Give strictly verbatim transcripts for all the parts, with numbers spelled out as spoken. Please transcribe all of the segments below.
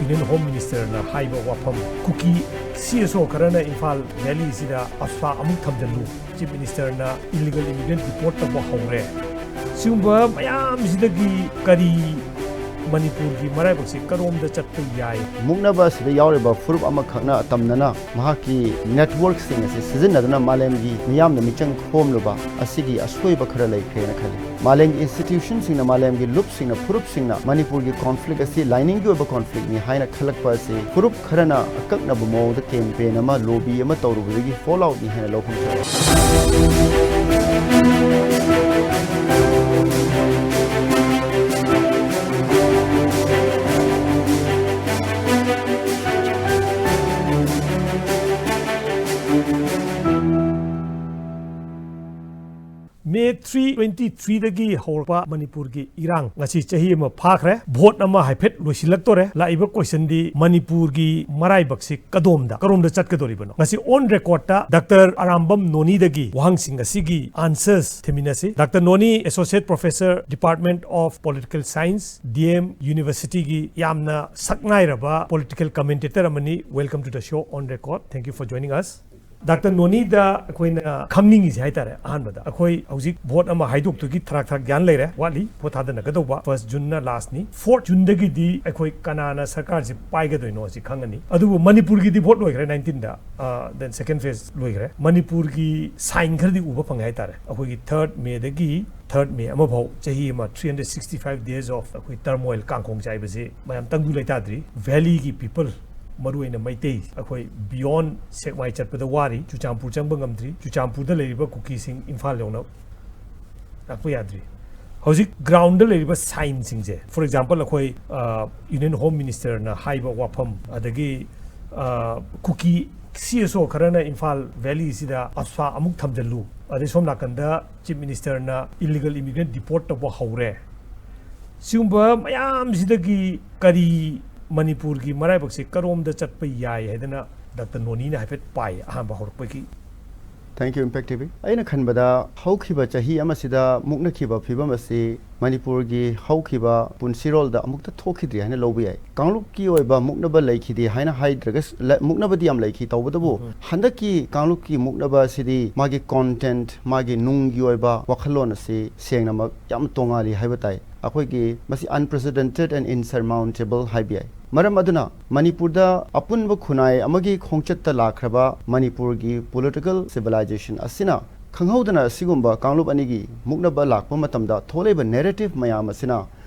Union Home Ministerꯅ ꯍꯥꯏꯕ ꯋꯥꯐꯝ, ꯀꯨꯀꯤ C S O ꯈꯔꯅ ꯏꯝꯐꯥꯜ ꯚꯦꯂꯤꯁꯤꯗ ꯑꯐ꯭ꯔꯥ ꯑꯃꯨꯛ ꯊꯝꯖꯤꯜꯂꯨ, Chief Ministerꯅ illegal immigrant deport ꯇꯧꯕ ꯍꯧꯔꯦ꯫ ꯁꯤꯒꯨꯝꯕ ꯃꯌꯥꯝꯁꯤꯗꯒꯤ ꯀꯔꯤ ꯃꯅꯤꯄꯨꯔꯒꯤ ꯃꯔꯥꯏꯕꯛꯁꯦ ꯀꯔꯣꯝꯗ ꯆꯠꯄ ꯌꯥꯏ? ꯃꯨꯛꯅꯕ ꯑꯁꯤꯗ ꯌꯥꯎꯔꯤꯕ ꯐꯨꯔꯨꯞ ꯑꯃꯈꯛꯅ ꯑꯇꯝꯅꯅ ꯃꯍꯥꯛꯀꯤ networkꯁꯤꯡ ꯑꯁꯤ ꯁꯤꯖꯤꯟꯅꯗꯨꯅ ꯃꯥꯂꯦꯝꯒꯤ ꯃꯤꯌꯥꯝꯅ ꯃꯤꯆꯪ ꯈꯣꯝꯂꯨꯕ ꯑꯁꯤꯒꯤ ꯑꯁꯣꯏꯕ ꯈꯔ ꯂꯩꯈ꯭ꯔꯦꯅ ꯈꯜꯂꯤ꯫ ꯃꯥꯂꯦꯝꯒꯤ institutionꯁꯤꯡꯅ, ꯃꯥꯂꯦꯝꯒꯤ ꯂꯨꯞꯁꯤꯡꯅ, ꯐꯨꯔꯨꯞꯁꯤꯡꯅ ꯃꯅꯤꯄꯨꯔꯒꯤ conflict ꯑꯁꯤ ꯂꯥꯏꯅꯤꯡꯒꯤ ꯑꯣꯏꯕ conflictꯅꯤ ꯍꯥꯏꯅ ꯈꯜꯂꯛꯄ ꯑꯁꯤ ꯐꯨꯔꯨꯞ ꯈꯔꯅ ꯑꯀꯛꯅꯕ ꯃꯑꯣꯡꯗ campaign ꯑꯃ, lobby ꯑꯃ ꯇꯧꯔꯨꯕꯗꯒꯤ falloutꯅꯤ ꯍꯥꯏꯅ ꯂꯧꯐꯝ ꯊꯣꯛꯏ꯫ May three, twenty three ꯗꯒꯤ ꯍꯧꯔꯛꯄ ꯃꯅꯤꯄꯨꯔꯒꯤ ꯏꯔꯥꯡ ꯉꯁꯤ ꯆꯍꯤ ꯑꯃ ꯐꯥꯈ꯭ꯔꯦ꯫ Vote ꯑꯃ ꯍꯥꯏꯐꯦꯠ ꯂꯣꯏꯁꯤꯜꯂꯛꯇꯣꯔꯦ꯫ ꯂꯥꯛꯏꯕ questionꯗꯤ ꯃꯅꯤꯄꯨꯔꯒꯤ ꯃꯔꯥꯏꯕꯛꯁꯤ ꯀꯗꯣꯝꯗ, ꯀꯔꯣꯝꯗ ꯆꯠꯀꯗꯧꯔꯤꯕꯅꯣ? ꯉꯁꯤ on recordꯇ Doctor ꯑꯔꯥꯝꯕꯝ ꯅꯣꯅꯤꯗꯒꯤ ꯋꯥꯍꯪꯁꯤꯡ ꯑꯁꯤꯒꯤ answers ꯊꯤꯃꯤꯟꯅꯁꯤ꯫ Doctor ꯅꯣꯅꯤ, Associate Professor, Department of Political Science, D M Universityꯒꯤ ꯌꯥꯝꯅ ꯁꯛꯅꯥꯏꯔꯕ political commentator ꯑꯃꯅꯤ꯫ Welcome to the show On Record. Thank you for joining us. Doctor ꯅꯣꯅꯤꯗ ꯑꯩꯈꯣꯏꯅ ꯈꯪꯅꯤꯡꯉꯤꯁꯦ ꯍꯥꯏꯇꯥꯔꯦ, ꯑꯍꯥꯟꯕꯗ ꯑꯩꯈꯣꯏ ꯍꯧꯖꯤꯛ vote ꯑꯃ ꯍꯥꯏꯗꯣꯛꯇꯨꯒꯤ ꯊꯔꯥꯛ ꯊꯔꯥꯛ ꯒ꯭ꯌꯥꯟ ꯂꯩꯔꯦ, ꯋꯥꯠꯂꯤ, vote ꯊꯥꯗꯅꯒꯗꯧꯕ first Juneꯅ lastꯅꯤ꯫ Fourth Juneꯗꯒꯤꯗꯤ ꯑꯩꯈꯣꯏ ꯀꯅꯥꯅ ꯁꯔꯀꯥꯔꯁꯦ ꯄꯥꯏꯒꯗꯣꯏꯅꯣ ꯑꯁꯤ ꯈꯪꯉꯅꯤ꯫ ꯑꯗꯨꯕꯨ ꯃꯅꯤꯄꯨꯔꯒꯤꯗꯤ vote ꯂꯣꯏꯈ꯭ꯔꯦ nineteenꯗ, then second phase ꯂꯣꯏꯈ꯭ꯔꯦ꯫ ꯃꯅꯤꯄꯨꯔꯒꯤ sign ꯈꯔꯗꯤ ꯎꯕ ꯐꯪꯉꯦ ꯍꯥꯏꯇꯥꯔꯦ꯫ ꯑꯩꯈꯣꯏꯒꯤ third Mayꯗꯒꯤ third May ꯑꯃꯐꯥꯎ ꯆꯍꯤ ꯑꯃ, three hundred sixty five days of ꯑꯩꯈꯣꯏ turmoil, ꯀꯥꯡꯈꯣꯡ ꯆꯥꯏꯕꯁꯤ ꯃꯌꯥꯝ ꯇꯪꯗꯨ ꯂꯩꯇꯥꯗ꯭ꯔꯤ꯫ Valleyꯒꯤ people, ꯃꯔꯨꯑꯣꯏꯅ ꯃꯩꯇꯩ, ꯑꯩꯈꯣꯏ beyond ꯁꯦꯛꯃꯥꯏ ꯆꯠꯄꯗ ꯋꯥꯔꯤ, ꯆꯨꯔꯆꯥꯟꯄꯨꯔ ꯆꯪꯕ ꯉꯝꯗ꯭ꯔꯤ, ꯆꯨꯔꯆꯥꯟꯄꯨꯔꯗ ꯂꯩꯔꯤꯕ ꯀꯨꯀꯤꯁꯤꯡ ꯏꯝꯐꯥꯜ ꯌꯧꯅ ꯂꯥꯛꯄ ꯌꯥꯗ꯭ꯔꯤ꯫ ꯍꯧꯖꯤꯛ groundꯗ ꯂꯩꯔꯤꯕ signꯁꯤꯡꯁꯦ, for example, ꯑꯩꯈꯣꯏ, ꯑ, Union Home Ministerꯅ ꯍꯥꯏꯕ ꯋꯥꯐꯝ, ꯑꯗꯒꯤ, ꯑ, ꯀꯨꯀꯤ C S O ꯈꯔꯅ ꯏꯝꯐꯥꯜ ꯚꯦꯂꯤꯁꯤꯗ ꯑꯐ꯭ꯔꯥ ꯑꯃꯨꯛ ꯊꯝꯖꯤꯜꯂꯨ, ꯑꯗꯩ ꯁꯣꯝ ꯅꯥꯀꯟꯗ Chief Ministerꯅ illegal immigrant deport ꯇꯧꯕ ꯍꯧꯔꯦ꯫ ꯁꯤꯒꯨꯝꯕ ꯃꯌꯥꯝꯁꯤꯗꯒꯤ ꯀꯔꯤ, ꯃꯅꯤꯄꯨꯔꯒꯤ ꯃꯔꯥꯏꯕꯛꯁꯦ ꯀꯔꯣꯝꯗ ꯆꯠꯄ ꯌꯥꯏ ꯍꯥꯏꯗꯅ Doctor ꯅꯣꯅꯤꯅ ꯍꯥꯏꯐꯦꯠ ꯄꯥꯏ ꯑꯍꯥꯟꯕ ꯍꯧꯔꯛꯄꯒꯤ? Thank you, Impact T V꯫ ꯑꯩꯅ ꯈꯟꯕꯗ ꯍꯧꯈꯤꯕ ꯆꯍꯤ ꯑꯃꯁꯤꯗ ꯃꯨꯛꯅꯈꯤꯕ ꯐꯤꯕꯝ ꯑꯁꯤ ꯃꯅꯤꯄꯨꯔꯒꯤ ꯍꯧꯈꯤꯕ ꯄꯨꯟꯁꯤꯔꯣꯜꯗ ꯑꯃꯨꯛꯇ ꯊꯣꯛꯈꯤꯗ꯭ꯔꯤ ꯍꯥꯏꯅ ꯂꯧꯕ ꯌꯥꯏ꯫ ꯀꯥꯡꯂꯨꯞꯀꯤ ꯑꯣꯏꯕ ꯃꯨꯛꯅꯕ ꯂꯩꯈꯤꯗꯦ ꯍꯥꯏꯅ ꯍꯥꯏꯗ꯭ꯔꯒꯁꯨ, ꯂ-, ꯃꯨꯛꯅꯕꯗꯤ ꯌꯥꯝ ꯂꯩꯈꯤ꯫ ꯇꯧꯕꯇꯕꯨ ꯎꯝ꯫ ꯍꯟꯗꯛꯀꯤ ꯀꯥꯡꯂꯨꯞꯀꯤ ꯃꯨꯛꯅꯕ ꯑꯁꯤꯗꯤ ꯃꯥꯒꯤ content, ꯃꯥꯒꯤ ꯅꯨꯡꯒꯤ ꯑꯣꯏꯕ ꯋꯥꯈꯜꯂꯣꯟ ꯑꯁꯤ ꯁꯦꯡꯅꯃꯛ ꯌꯥꯝ ꯇꯣꯉꯥꯜꯂꯤ ꯍꯥꯏꯕ ꯇꯥꯏ꯫ ꯑꯩꯈꯣꯏꯒꯤ ꯃꯁꯤ unprecedented and insurmountable ꯍꯥꯏꯕ ꯌꯥꯏ꯫ ꯃꯔꯝ ꯑꯗꯨꯅ ꯃꯅꯤꯄꯨꯔꯗ ꯑꯄꯨꯟꯕ ꯈꯨꯟꯅꯥꯏ ꯑꯃꯒꯤ ꯈꯣꯡꯆꯠꯇ ꯂꯥꯛꯈ꯭ꯔꯕ ꯃꯅꯤꯄꯨꯔꯒꯤ political civilization ꯑꯁꯤꯅ ꯈꯪꯍꯧꯗꯅ ꯑꯁꯤꯒꯨꯝꯕ ꯀꯥꯡꯂꯨꯞ ꯑꯅꯤꯒꯤ ꯃꯨꯛꯅꯕ ꯂꯥꯛꯄ ꯃꯇꯝꯗ ꯊꯣꯛꯂꯛꯏꯕ narrative ꯃꯌꯥꯝ ꯑꯁꯤꯅ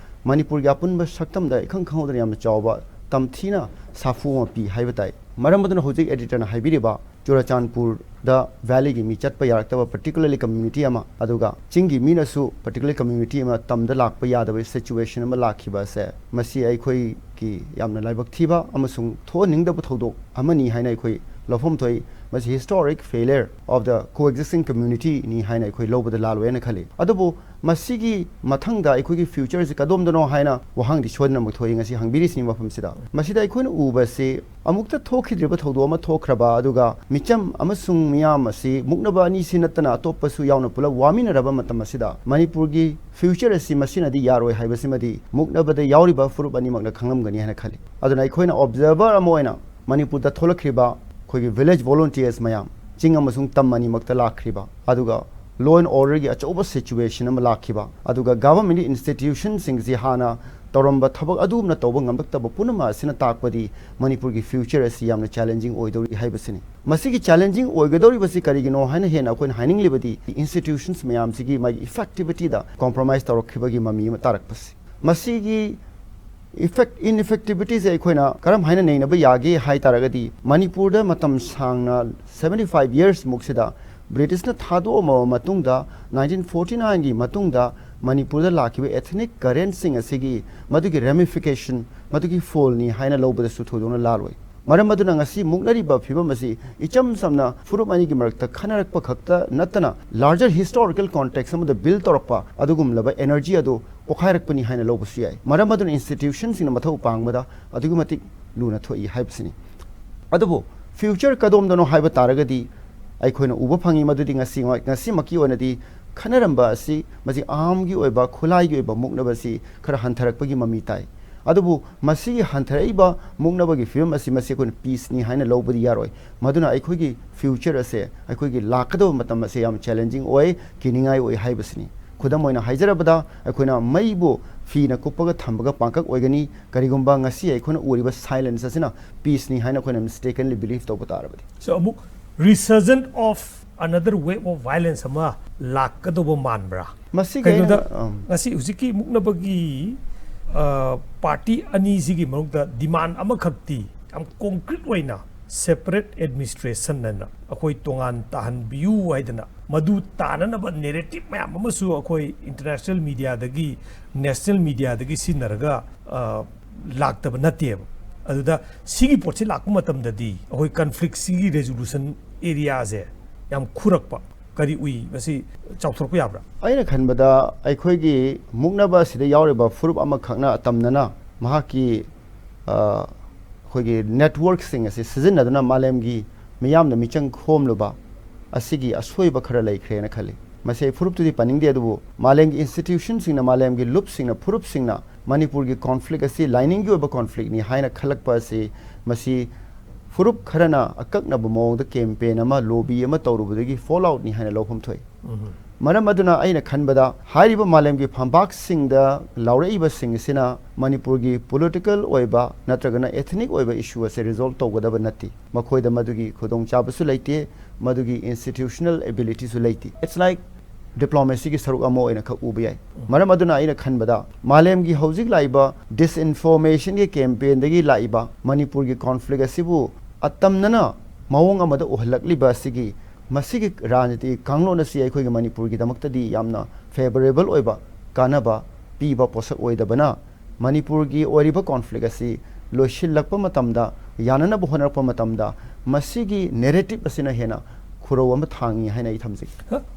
ꯃꯅꯤꯄꯨꯔꯒꯤ ꯑꯄꯨꯟꯕ ꯁꯛꯇꯝꯗ ꯏꯈꯪ ꯈꯪꯍꯧꯗꯅ ꯌꯥꯝꯅ ꯆꯥꯎꯕ ꯇꯝꯊꯤꯅ ꯁꯥꯐꯨ ꯑꯃ ꯄꯤ ꯍꯥꯏꯕ ꯇꯥꯏ꯫ ꯃꯔꯝ ꯑꯗꯨꯅ ꯍꯧꯖꯤꯛ editorꯅ ꯍꯥꯏꯕꯤꯔꯤꯕ ꯆꯨꯔꯆꯥꯟꯄꯨꯔꯗ valleyꯒꯤ ꯃꯤ ꯆꯠꯄ ꯌꯥꯔꯛꯇꯕ, particularly community ꯑꯃ, ꯑꯗꯨꯒ ꯆꯤꯡꯒꯤ ꯃꯤꯅꯁꯨ particularly community ꯑꯃ ꯇꯝꯗ ꯂꯥꯛꯄ ꯌꯥꯗꯕ situation ꯑꯃ ꯂꯥꯛꯈꯤꯕ ꯑꯁꯦ, ꯃꯁꯤ ꯑꯩꯈꯣꯏꯒꯤ ꯌꯥꯝꯅ ꯂꯥꯏꯕꯛ ꯊꯤꯕ ꯑꯃꯁꯨꯡ ꯊꯣꯛꯍꯟꯅꯤꯡꯗꯕ ꯊꯧꯗꯣꯛ ꯑꯃꯅꯤ ꯍꯥꯏꯅ ꯑꯩꯈꯣꯏ ꯂꯧꯐꯝ ꯊꯣꯛꯏ꯫ ꯃꯁꯤ historic failure of the coexisting communityꯅꯤ ꯍꯥꯏꯅ ꯑꯩꯈꯣꯏ ꯂꯧꯕꯗ ꯂꯥꯜꯂꯣꯏ ꯍꯥꯏꯅ ꯈꯜꯂꯤ꯫ ꯑꯗꯨꯕꯨ ꯃꯁꯤꯒꯤ ꯃꯊꯪꯗ ꯑꯩꯈꯣꯏꯒꯤ futureꯁꯤ ꯀꯗꯣꯝꯗꯅꯣ ꯍꯥꯏꯅ ꯋꯥꯍꯪꯗꯤ ꯁꯣꯏꯗꯅꯃꯛ ꯊꯣꯛꯏ ꯉꯁꯤ ꯍꯪꯕꯤꯔꯤꯁꯤꯅꯤ ꯃꯐꯝꯁꯤꯗ꯫ ꯃꯁꯤꯗ ꯑꯩꯈꯣꯏꯅ ꯎꯕꯁꯤ ꯑꯃꯨꯛꯇ ꯊꯣꯛꯈꯤꯗ꯭ꯔꯤꯕ ꯊꯧꯗꯣꯛ ꯑꯃ ꯊꯣꯛꯈ꯭ꯔꯕ, ꯑꯗꯨꯒ ꯃꯤꯆꯝ ꯑꯃꯁꯨꯡ ꯃꯤꯌꯥꯝ ꯑꯁꯤ ꯃꯨꯛꯅꯕ ꯑꯅꯤꯁꯤ ꯅꯠꯇꯅ ꯑꯇꯣꯞꯄꯁꯨ ꯌꯥꯎꯅ ꯄꯨꯂꯞ ꯋꯥꯃꯤꯟꯅꯔꯕ ꯃꯇꯝ ꯑꯁꯤꯗ ꯃꯅꯤꯄꯨꯔꯒꯤ future ꯑꯁꯤ ꯃꯁꯤꯅꯗꯤ ꯌꯥꯔꯣꯏ ꯍꯥꯏꯕꯁꯤꯃꯗꯤ ꯃꯨꯛꯅꯕꯗ ꯌꯥꯎꯔꯤꯕ ꯐꯨꯔꯨꯞ ꯑꯅꯤꯃꯛꯅ ꯈꯪꯂꯝꯒꯅꯤ ꯍꯥꯏꯅ ꯈꯜꯂꯤ꯫ ꯑꯗꯨꯅ ꯑꯩꯈꯣꯏꯅ observer ꯑꯃ ꯑꯣꯏꯅ ꯃꯅꯤꯄꯨꯔꯗ ꯊꯣꯛꯂꯛꯈ꯭ꯔꯤꯕ ꯑꯩꯈꯣꯏꯒꯤ village volunteers ꯃꯌꯥꯝ, ꯆꯤꯡ ꯑꯃꯁꯨꯡ ꯇꯝ ꯑꯅꯤꯃꯛꯇ ꯂꯥꯛꯈ꯭ꯔꯤꯕ, ꯑꯗꯨꯒ law and orderꯒꯤ ꯑꯆꯧꯕ situation ꯑꯃ ꯂꯥꯛꯈꯤꯕ, ꯑꯗꯨꯒ governmentꯀꯤ institutionꯁꯤꯡꯁꯤ ꯍꯥꯟꯅ ꯇꯧꯔꯝꯕ ꯊꯕꯛ ꯑꯗꯨꯒꯨꯝꯅ ꯇꯧꯕ ꯉꯝꯂꯛꯇꯕ ꯄꯨꯝꯅꯃꯛ ꯑꯁꯤꯅ ꯇꯥꯛꯄꯗꯤ ꯃꯅꯤꯄꯨꯔꯒꯤ future ꯑꯁꯤ ꯌꯥꯝꯅ challenging ꯑꯣꯏꯗꯧꯔꯤ ꯍꯥꯏꯕꯁꯤꯅꯤ꯫ ꯃꯁꯤꯒꯤ challenging ꯑꯣꯏꯒꯗꯧꯔꯤꯕꯁꯤ ꯀꯔꯤꯒꯤꯅꯣ ꯍꯥꯏꯅ ꯍꯦꯟꯅ ꯑꯩꯈꯣꯏꯅ ꯍꯥꯏꯅꯤꯡꯂꯤꯕꯗꯤ institutions ꯃꯌꯥꯝꯁꯤꯒꯤ ꯃꯥꯒꯤ effectivityꯗ compromise ꯇꯧꯔꯛꯈꯤꯕꯒꯤ ꯃꯃꯤ ꯑꯃ ꯇꯥꯔꯛꯄꯁꯤ꯫ ꯃꯁꯤꯒꯤ effect, ineffectivityꯁꯦ ꯑꯩꯈꯣꯏꯅ ꯀꯔꯝ ꯍꯥꯏꯅ ꯅꯩꯅꯕ ꯌꯥꯒꯦ ꯍꯥꯏ ꯇꯥꯔꯒꯗꯤ, ꯃꯅꯤꯄꯨꯔꯗ ꯃꯇꯝ ꯁꯥꯡꯅ seventy five years ꯃꯨꯛꯁꯤꯗ Britishꯅ ꯊꯥꯗꯣꯛꯑꯝꯃꯕ ꯃꯇꯨꯡꯗ, nineteen forty nineꯒꯤ ꯃꯇꯨꯡꯗ ꯃꯅꯤꯄꯨꯔꯗ ꯂꯥꯛꯈꯤꯕ ethnic currentꯁꯤꯡ ꯑꯁꯤꯒꯤ ꯃꯗꯨꯒꯤ ramification, ꯃꯗꯨꯒꯤ ꯐꯣꯜꯅꯤ ꯍꯥꯏꯅ ꯂꯧꯕꯗꯁꯨ ꯊꯣꯏꯗꯣꯛꯅ ꯂꯥꯜꯂꯣꯏ꯫ ꯃꯔꯝ ꯑꯗꯨꯅ ꯉꯁꯤ ꯃꯨꯛꯅꯔꯤꯕ ꯐꯤꯕꯝ ꯑꯁꯤ ꯏꯆꯝ ꯆꯝꯅ ꯐꯨꯔꯨꯞ ꯑꯅꯤꯒꯤ ꯃꯔꯛꯇ ꯈꯟꯅꯔꯛꯄ ꯈꯛꯇ ꯅꯠꯇꯅ, larger historical context ꯑꯃꯗ build ꯇꯧꯔꯛꯄ ꯑꯗꯨꯒꯨꯝꯂꯕ energy ꯑꯗꯨ ꯄꯣꯈꯥꯏꯔꯛꯄꯅꯤ ꯍꯥꯏꯅ ꯂꯧꯕꯁꯨ ꯌꯥꯏ꯫ ꯃꯔꯝ ꯑꯗꯨꯅ institutionꯁꯤꯡꯅ ꯃꯊꯧ ꯄꯥꯡꯕꯗ ꯑꯗꯨꯛꯀꯤ ꯃꯇꯤꯛ ꯂꯨꯅ ꯊꯣꯛꯏ ꯍꯥꯏꯕꯁꯤꯅꯤ꯫ ꯑꯗꯨꯕꯨ future ꯀꯗꯣꯝꯗꯅꯣ ꯍꯥꯏꯕ ꯇꯥꯔꯒꯗꯤ, ꯑꯩꯈꯣꯏꯅ ꯎꯕ ꯐꯪꯉꯤ ꯃꯗꯨꯗꯤ ꯉꯁꯤ, ꯉꯁꯤꯃꯛꯀꯤ ꯑꯣꯏꯅꯗꯤ ꯈꯠꯅꯔꯝꯕ ꯑꯁꯤ ꯃꯁꯤ ꯑꯥꯔꯝꯒꯤ ꯑꯣꯏꯕ, ꯈꯨꯠꯂꯥꯏꯒꯤ ꯑꯣꯏꯕ ꯃꯨꯛꯅꯕ ꯑꯁꯤ ꯈꯔ ꯍꯟꯊꯔꯛꯄꯒꯤ ꯃꯃꯤ ꯇꯥꯏ꯫ ꯑꯗꯨꯕꯨ ꯃꯁꯤꯒꯤ ꯍꯟꯊꯔꯛꯏꯕ ꯃꯨꯛꯅꯕꯒꯤ ꯐꯤꯕꯝ ꯑꯁꯤ ꯃꯁꯤ ꯑꯩꯈꯣꯏꯅ ꯄꯤꯁꯅꯤ ꯍꯥꯏꯅ ꯂꯧꯕꯗꯤ ꯌꯥꯔꯣꯏ꯫ ꯃꯗꯨꯅ ꯑꯩꯈꯣꯏꯒꯤ ꯐ꯭ꯌꯨꯆꯔ ꯑꯁꯦ, ꯑꯩꯈꯣꯏꯒꯤ ꯂꯥꯛꯀꯗꯕ ꯃꯇꯝ ꯑꯁꯦ ꯌꯥꯝ ꯆꯦꯂꯦꯟꯖꯤꯡ ꯑꯣꯏ, ꯀꯤꯅꯤꯡꯉꯥꯏ ꯑꯣꯏ ꯍꯥꯏꯕꯁꯤꯅꯤ꯫ ꯈꯨꯗꯝ ꯑꯣꯏꯅ ꯍꯥꯏꯖꯔꯕꯗ, ꯑꯩꯈꯣꯏꯅ ꯃꯩꯕꯨ ꯐꯤꯅ ꯀꯨꯞꯄꯒ ꯊꯝꯕꯒ ꯄꯥꯡꯀꯛ ꯑꯣꯏꯒꯅꯤ꯫ ꯀꯔꯤꯒꯨꯝꯕ ꯉꯁꯤ ꯑꯩꯈꯣꯏꯅ ꯎꯔꯤꯕ ꯁꯥꯏꯂꯦꯟꯁ ꯑꯁꯤꯅ ꯄꯤꯁꯅꯤ ꯍꯥꯏꯅ ꯑꯩꯈꯣꯏꯅ mistakenly believe ꯇꯧꯕ ꯇꯥꯔꯕꯗꯤ꯫ So ꯑꯃꯨꯛ resurgence of another wave of violence ꯑꯃ ꯂꯥꯛꯀꯗꯧꯕ ꯃꯥꯟꯕ꯭ꯔꯥ? ꯃꯁꯤꯒꯤ ꯀꯩꯅꯣꯗ ꯑꯩꯅ, ꯑꯝ, ꯉꯁꯤ ꯍꯧꯖꯤꯛꯀꯤ ꯃꯨꯛꯅꯕꯒꯤ, ꯑ, ꯄꯥꯔꯇꯤ ꯑꯅꯤꯁꯤꯒꯤ ꯃꯅꯨꯡꯗ ꯗꯤꯃꯥꯟ ꯑꯃꯈꯛꯇꯤ ꯌꯥꯝ ꯀꯣꯟꯀ꯭ꯔꯤꯠ ꯑꯣꯏꯅ separate administration ꯍꯥꯏꯅ ꯑꯩꯈꯣꯏ ꯇꯣꯉꯥꯟ ꯇꯥꯍꯟꯕꯤꯌꯨ ꯍꯥꯏꯗꯅ ꯃꯗꯨ ꯇꯥꯅꯅꯕ ꯅꯦꯔꯦꯇꯤꯞ ꯃꯌꯥꯝ ꯑꯃꯁꯨ ꯑꯩꯈꯣꯏ ꯏꯟꯇꯔꯅꯦꯁꯅꯦꯜ ꯃꯤꯗꯤꯌꯥꯗꯒꯤ, ꯅꯦꯁꯅꯦꯜ ꯃꯤꯗꯤꯌꯥꯗꯒꯤ ꯁꯤꯖꯤꯟꯅꯔꯒ, ꯑ, ꯂꯥꯛꯇꯕ ꯅꯠꯇꯦꯕ꯫ ꯑꯗꯨꯗ ꯁꯤꯒꯤ ꯄꯣꯠꯁꯤ ꯂꯥꯛꯄ ꯃꯇꯝꯗꯗꯤ ꯑꯩꯈꯣꯏ ꯀꯟꯐ꯭ꯂꯤꯛꯁꯤꯒꯤ ꯔꯦꯖꯣꯂꯨꯁꯟ ꯑꯦꯔꯤꯌꯥꯁꯦ ꯌꯥꯝ ꯈꯨꯔꯛꯄ ꯀꯔꯤ ꯎꯏ? ꯃꯁꯤ ꯆꯥꯎꯊꯣꯔꯛꯄ ꯌꯥꯕ꯭ꯔꯥ? ꯑꯩꯅ ꯈꯟꯕꯗ ꯑꯩꯈꯣꯏꯒꯤ ꯃꯨꯛꯅꯕ ꯑꯁꯤꯗ ꯌꯥꯎꯔꯤꯕ ꯐꯨꯔꯨꯞ ꯑꯃꯈꯛꯅ ꯑꯇꯝꯅꯅ ꯃꯍꯥꯛꯀꯤ, ꯑ, ꯑꯩꯈꯣꯏꯒꯤ ꯅꯦꯠꯋꯔꯛꯁꯤꯡ ꯑꯁꯤ ꯁꯤꯖꯤꯟꯅꯗꯨꯅ ꯃꯥꯂꯦꯝꯒꯤ ꯃꯤꯌꯥꯝꯅ ꯃꯤꯆꯪ ꯈꯣꯝꯂꯨꯕ ꯑꯁꯤꯒꯤ ꯑꯁꯣꯏꯕ ꯈꯔ ꯂꯩꯈ꯭ꯔꯦꯅ ꯈꯜꯂꯤ꯫ ꯃꯁꯤ ꯑꯩ ꯐꯨꯔꯨꯞꯇꯨꯗꯤ ꯄꯟꯅꯤꯡꯗꯦ, ꯑꯗꯨꯕꯨ ꯃꯥꯂꯦꯝꯒꯤ ꯏꯟꯁꯇꯤꯇ꯭ꯌꯨꯁꯟꯁꯤꯡꯅ, ꯃꯥꯂꯦꯝꯒꯤ ꯂꯨꯞꯁꯤꯡꯅ, ꯐꯨꯔꯨꯞꯁꯤꯡꯅ ꯃꯅꯤꯄꯨꯔꯒꯤ ꯀꯣꯟꯐ꯭ꯂꯤꯛ ꯑꯁꯤ ꯂꯥꯏꯅꯤꯡꯒꯤ ꯑꯣꯏꯕ ꯀꯣꯟꯐ꯭ꯂꯤꯛꯅꯤ ꯍꯥꯏꯅ ꯈꯜꯂꯛꯄ ꯑꯁꯤ ꯃꯁꯤ ꯐꯨꯔꯨꯞ ꯈꯔꯅ ꯑꯀꯛꯅꯕ ꯃꯑꯣꯡꯗ ꯀꯦꯝꯄꯦꯟ ꯑꯃ, ꯂꯣꯕꯤ ꯑꯃ ꯇꯧꯔꯨꯕꯗꯒꯤ ꯐꯣꯜ ꯑꯥꯎꯠꯅꯤ ꯍꯥꯏꯅ ꯂꯧꯐꯝ ꯊꯣꯛꯏ꯫ ꯃꯔꯝ ꯑꯗꯨꯅ ꯑꯩꯅ ꯈꯟꯕꯗ ꯍꯥꯏꯔꯤꯕ ꯃꯥꯂꯦꯝꯒꯤ ꯐꯝꯕꯥꯛꯁꯤꯡꯗ ꯂꯥꯎꯔꯛꯏꯕꯁꯤꯡ ꯑꯁꯤꯅ ꯃꯅꯤꯄꯨꯔꯒꯤ ꯄꯣꯂꯤꯇꯤꯀꯦꯜ ꯑꯣꯏꯕ ꯅꯠꯇ꯭ꯔꯒꯅ ꯏꯊꯅꯤꯛ ꯑꯣꯏꯕ ꯏꯁꯨ ꯑꯁꯦ ꯔꯤꯖꯣꯜꯕ ꯇꯧꯒꯗꯕ ꯅꯠꯇꯦ꯫ ꯃꯈꯣꯏꯗ ꯃꯗꯨꯒꯤ ꯈꯨꯗꯣꯡꯆꯥꯕꯁꯨ ꯂꯩꯇꯦ, ꯃꯗꯨꯒꯤ ꯏꯟꯁꯇꯤꯇ꯭ꯌꯨꯁꯅꯦꯜ ꯑꯦꯕꯤꯂꯤꯇꯤꯁꯨ ꯂꯩꯇꯦ꯫ It's like diplomacyꯒꯤ ꯁꯔꯨꯛ ꯑꯃ ꯑꯣꯏꯅ ꯈꯛ ꯎꯕ ꯌꯥꯏ꯫ ꯃꯔꯝ ꯑꯗꯨꯅ ꯑꯩꯅ ꯈꯟꯕꯗ ꯃꯥꯂꯦꯝꯒꯤ ꯍꯧꯖꯤꯛ ꯂꯥꯛꯏꯕ ꯗꯤꯁꯏꯟꯐꯣꯔꯃꯦꯁꯟꯒꯤ ꯀꯦꯝꯄꯦꯟꯗꯒꯤ ꯂꯥꯛꯏꯕ ꯃꯅꯤꯄꯨꯔꯒꯤ ꯀꯣꯟꯐ꯭ꯂꯤꯛ ꯑꯁꯤꯕꯨ ꯑꯇꯝꯅꯅ ꯃꯑꯣꯡ ꯑꯃꯗ ꯎꯍꯜꯂꯛꯂꯤꯕ ꯑꯁꯤꯒꯤ, ꯃꯁꯤꯒꯤ ꯔꯥꯖꯅꯤꯇꯤ ꯀꯥꯡꯂꯣꯟ ꯑꯁꯤ ꯑꯩꯈꯣꯏꯒꯤ ꯃꯅꯤꯄꯨꯔꯒꯤꯗꯃꯛꯇꯗꯤ ꯌꯥꯝꯅ ꯐꯦꯕꯔꯦꯕꯜ ꯑꯣꯏꯕ, ꯀꯥꯟꯅꯕ ꯄꯤꯕ ꯄꯣꯠꯁꯛ ꯑꯣꯏꯗꯕꯅ ꯃꯅꯤꯄꯨꯔꯒꯤ ꯑꯣꯏꯔꯤꯕ ꯀꯣꯟꯐ꯭ꯂꯤꯛ ꯑꯁꯤ ꯂꯣꯏꯁꯤꯜꯂꯛꯄ ꯃꯇꯝꯗ, ꯌꯥꯅꯅꯕ ꯍꯣꯠꯅꯔꯛꯄ ꯃꯇꯝꯗ ꯃꯁꯤꯒꯤ ꯅꯦꯔꯦꯇꯤꯞ ꯑꯁꯤꯅ ꯍꯦꯟꯅ ꯈꯨꯔꯧ ꯑꯃ ꯊꯥꯡꯉꯤ ꯍꯥꯏꯅ ꯑꯩ ꯊꯝꯖꯒꯦ꯫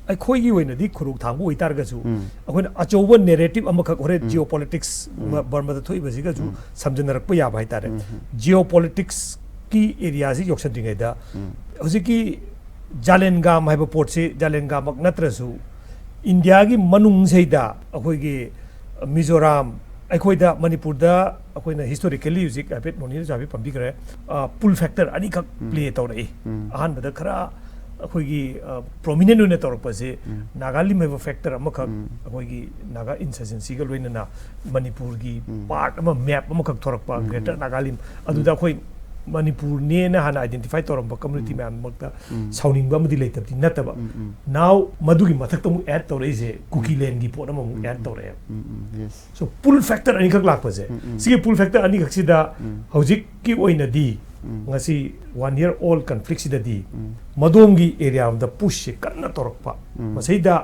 ꯑꯩꯈꯣꯏꯒꯤ ꯑꯣꯏꯅꯗꯤ ꯈꯨꯔꯧ ꯊꯥꯡꯕ ꯑꯣꯏꯇꯥꯔꯒꯁꯨ ꯎꯝ꯫ ꯑꯩꯈꯣꯏꯅ ꯑꯆꯧꯕ ꯅꯦꯔꯦꯇꯤꯞ ꯑꯃꯈꯛ ꯍꯣꯔꯦꯟ ꯎꯝ꯫ ꯖꯤꯑꯣ ꯄꯣꯂꯤꯇꯤꯛꯁ ꯎꯝ꯫ ꯕꯔꯃꯗ ꯊꯣꯛꯏꯕꯁꯤꯒꯁꯨ ꯎꯝ꯫ ꯁꯝꯖꯤꯟꯅꯔꯛꯄ ꯌꯥꯕ ꯍꯥꯏꯇꯥꯔꯦ꯫ ꯎꯝ꯫ ꯖꯤꯑꯣ ꯄꯣꯂꯤꯇꯤꯛꯁꯀꯤ ꯑꯦꯔꯤꯌꯥꯁꯤ ꯌꯧꯁꯟꯗ꯭ꯔꯤꯉꯩꯗ ꯎꯝ꯫ ꯍꯧꯖꯤꯛꯀꯤ ꯖꯥꯂꯦꯟꯒꯥꯝ ꯍꯥꯏꯕ ꯄꯣꯠꯁꯤ ꯖꯥꯂꯦꯟꯒꯥꯝꯃꯛ ꯅꯠꯇ꯭ꯔꯁꯨ ꯏꯟꯗꯤꯌꯥꯒꯤ ꯃꯅꯨꯡꯁꯤꯗ ꯑꯩꯈꯣꯏꯒꯤ ꯃꯤꯖꯣꯔꯥꯝ, ꯑꯩꯈꯣꯏꯗ ꯃꯅꯤꯄꯨꯔꯗ ꯑꯩꯈꯣꯏꯅ ꯍꯤꯁꯇꯣꯔꯤꯀꯦꯜꯂꯤ ꯍꯧꯖꯤꯛ ꯍꯥꯏꯐꯦꯠ ꯅꯣꯅꯤꯅꯁꯨ ꯍꯥꯏꯐꯦꯠ ꯄꯟꯕꯤꯈ꯭ꯔꯦ, ꯄꯨꯜ ꯐꯦꯛꯇꯔ ꯑꯅꯤꯈꯛ ꯄ꯭ꯂꯦ ꯇꯧꯔꯛꯏ꯫ ꯑꯍꯥꯟꯕꯗ ꯈꯔ ꯑꯩꯈꯣꯏꯒꯤ ꯄ꯭ꯔꯣꯃꯤꯅꯦꯟ ꯑꯣꯏꯅ ꯇꯧꯔꯛꯄꯁꯦ ꯅꯥꯒꯥꯂꯤꯝ ꯍꯥꯏꯕ ꯐꯦꯛꯇꯔ ꯑꯃꯈꯛ, ꯑꯩꯈꯣꯏꯒꯤ ꯅꯥꯒꯥ ꯏꯟꯁꯔꯖꯦꯟꯁꯤꯒ ꯂꯣꯏꯅꯅ ꯃꯅꯤꯄꯨꯔꯒꯤ ꯄꯥꯔꯠ ꯑꯃ, ꯃꯦꯞ ꯑꯃꯈꯛ ꯊꯣꯔꯛꯄ, ꯒ꯭ꯔꯦꯇꯔ ꯅꯥꯒꯥꯂꯤꯝ꯫ ꯑꯗꯨꯗ ꯑꯩꯈꯣꯏ ꯃꯅꯤꯄꯨꯔꯅꯦꯅ ꯍꯥꯟꯅ ꯑꯥꯏꯗꯦꯟꯇꯤꯐꯥꯏ ꯇꯧꯔꯝꯕ ꯀꯝꯃ꯭ꯌꯨꯅꯤꯇꯤ ꯃꯌꯥꯝꯃꯛꯇ ꯁꯥꯎꯅꯤꯡꯕ ꯑꯃꯗꯤ ꯂꯩꯇꯕꯗꯤ ꯅꯠꯇꯕ꯫ Now ꯃꯗꯨꯒꯤ ꯃꯊꯛꯇ ꯑꯃꯨꯛ ꯑꯦꯗ ꯇꯧꯔꯛꯏꯁꯦ ꯀꯨꯀꯤꯂꯦꯟꯒꯤ ꯄꯣꯠ ꯑꯃꯃꯨꯛ ꯑꯦꯗ ꯇꯧꯔꯛꯑꯦꯕ꯫ ꯎꯝ, ꯎꯝ, yes. So ꯄꯨꯜ ꯐꯦꯛꯇꯔ ꯑꯅꯤꯈꯛ ꯂꯥꯛꯄꯁꯦ, ꯁꯤꯒꯤ ꯄꯨꯜ ꯐꯦꯛꯇꯔ ꯑꯅꯤꯈꯛꯁꯤꯗ ꯍꯧꯖꯤꯛꯀꯤ ꯑꯣꯏꯅꯗꯤ ꯉꯁꯤ one year old conflict ꯁꯤꯗꯗꯤ ꯃꯗꯣꯝꯒꯤ ꯑꯦꯔꯤꯌꯥ ꯑꯃꯗ ꯄꯨꯁꯁꯦ ꯀꯟꯅ ꯇꯧꯔꯛꯄ, ꯃꯁꯤꯗ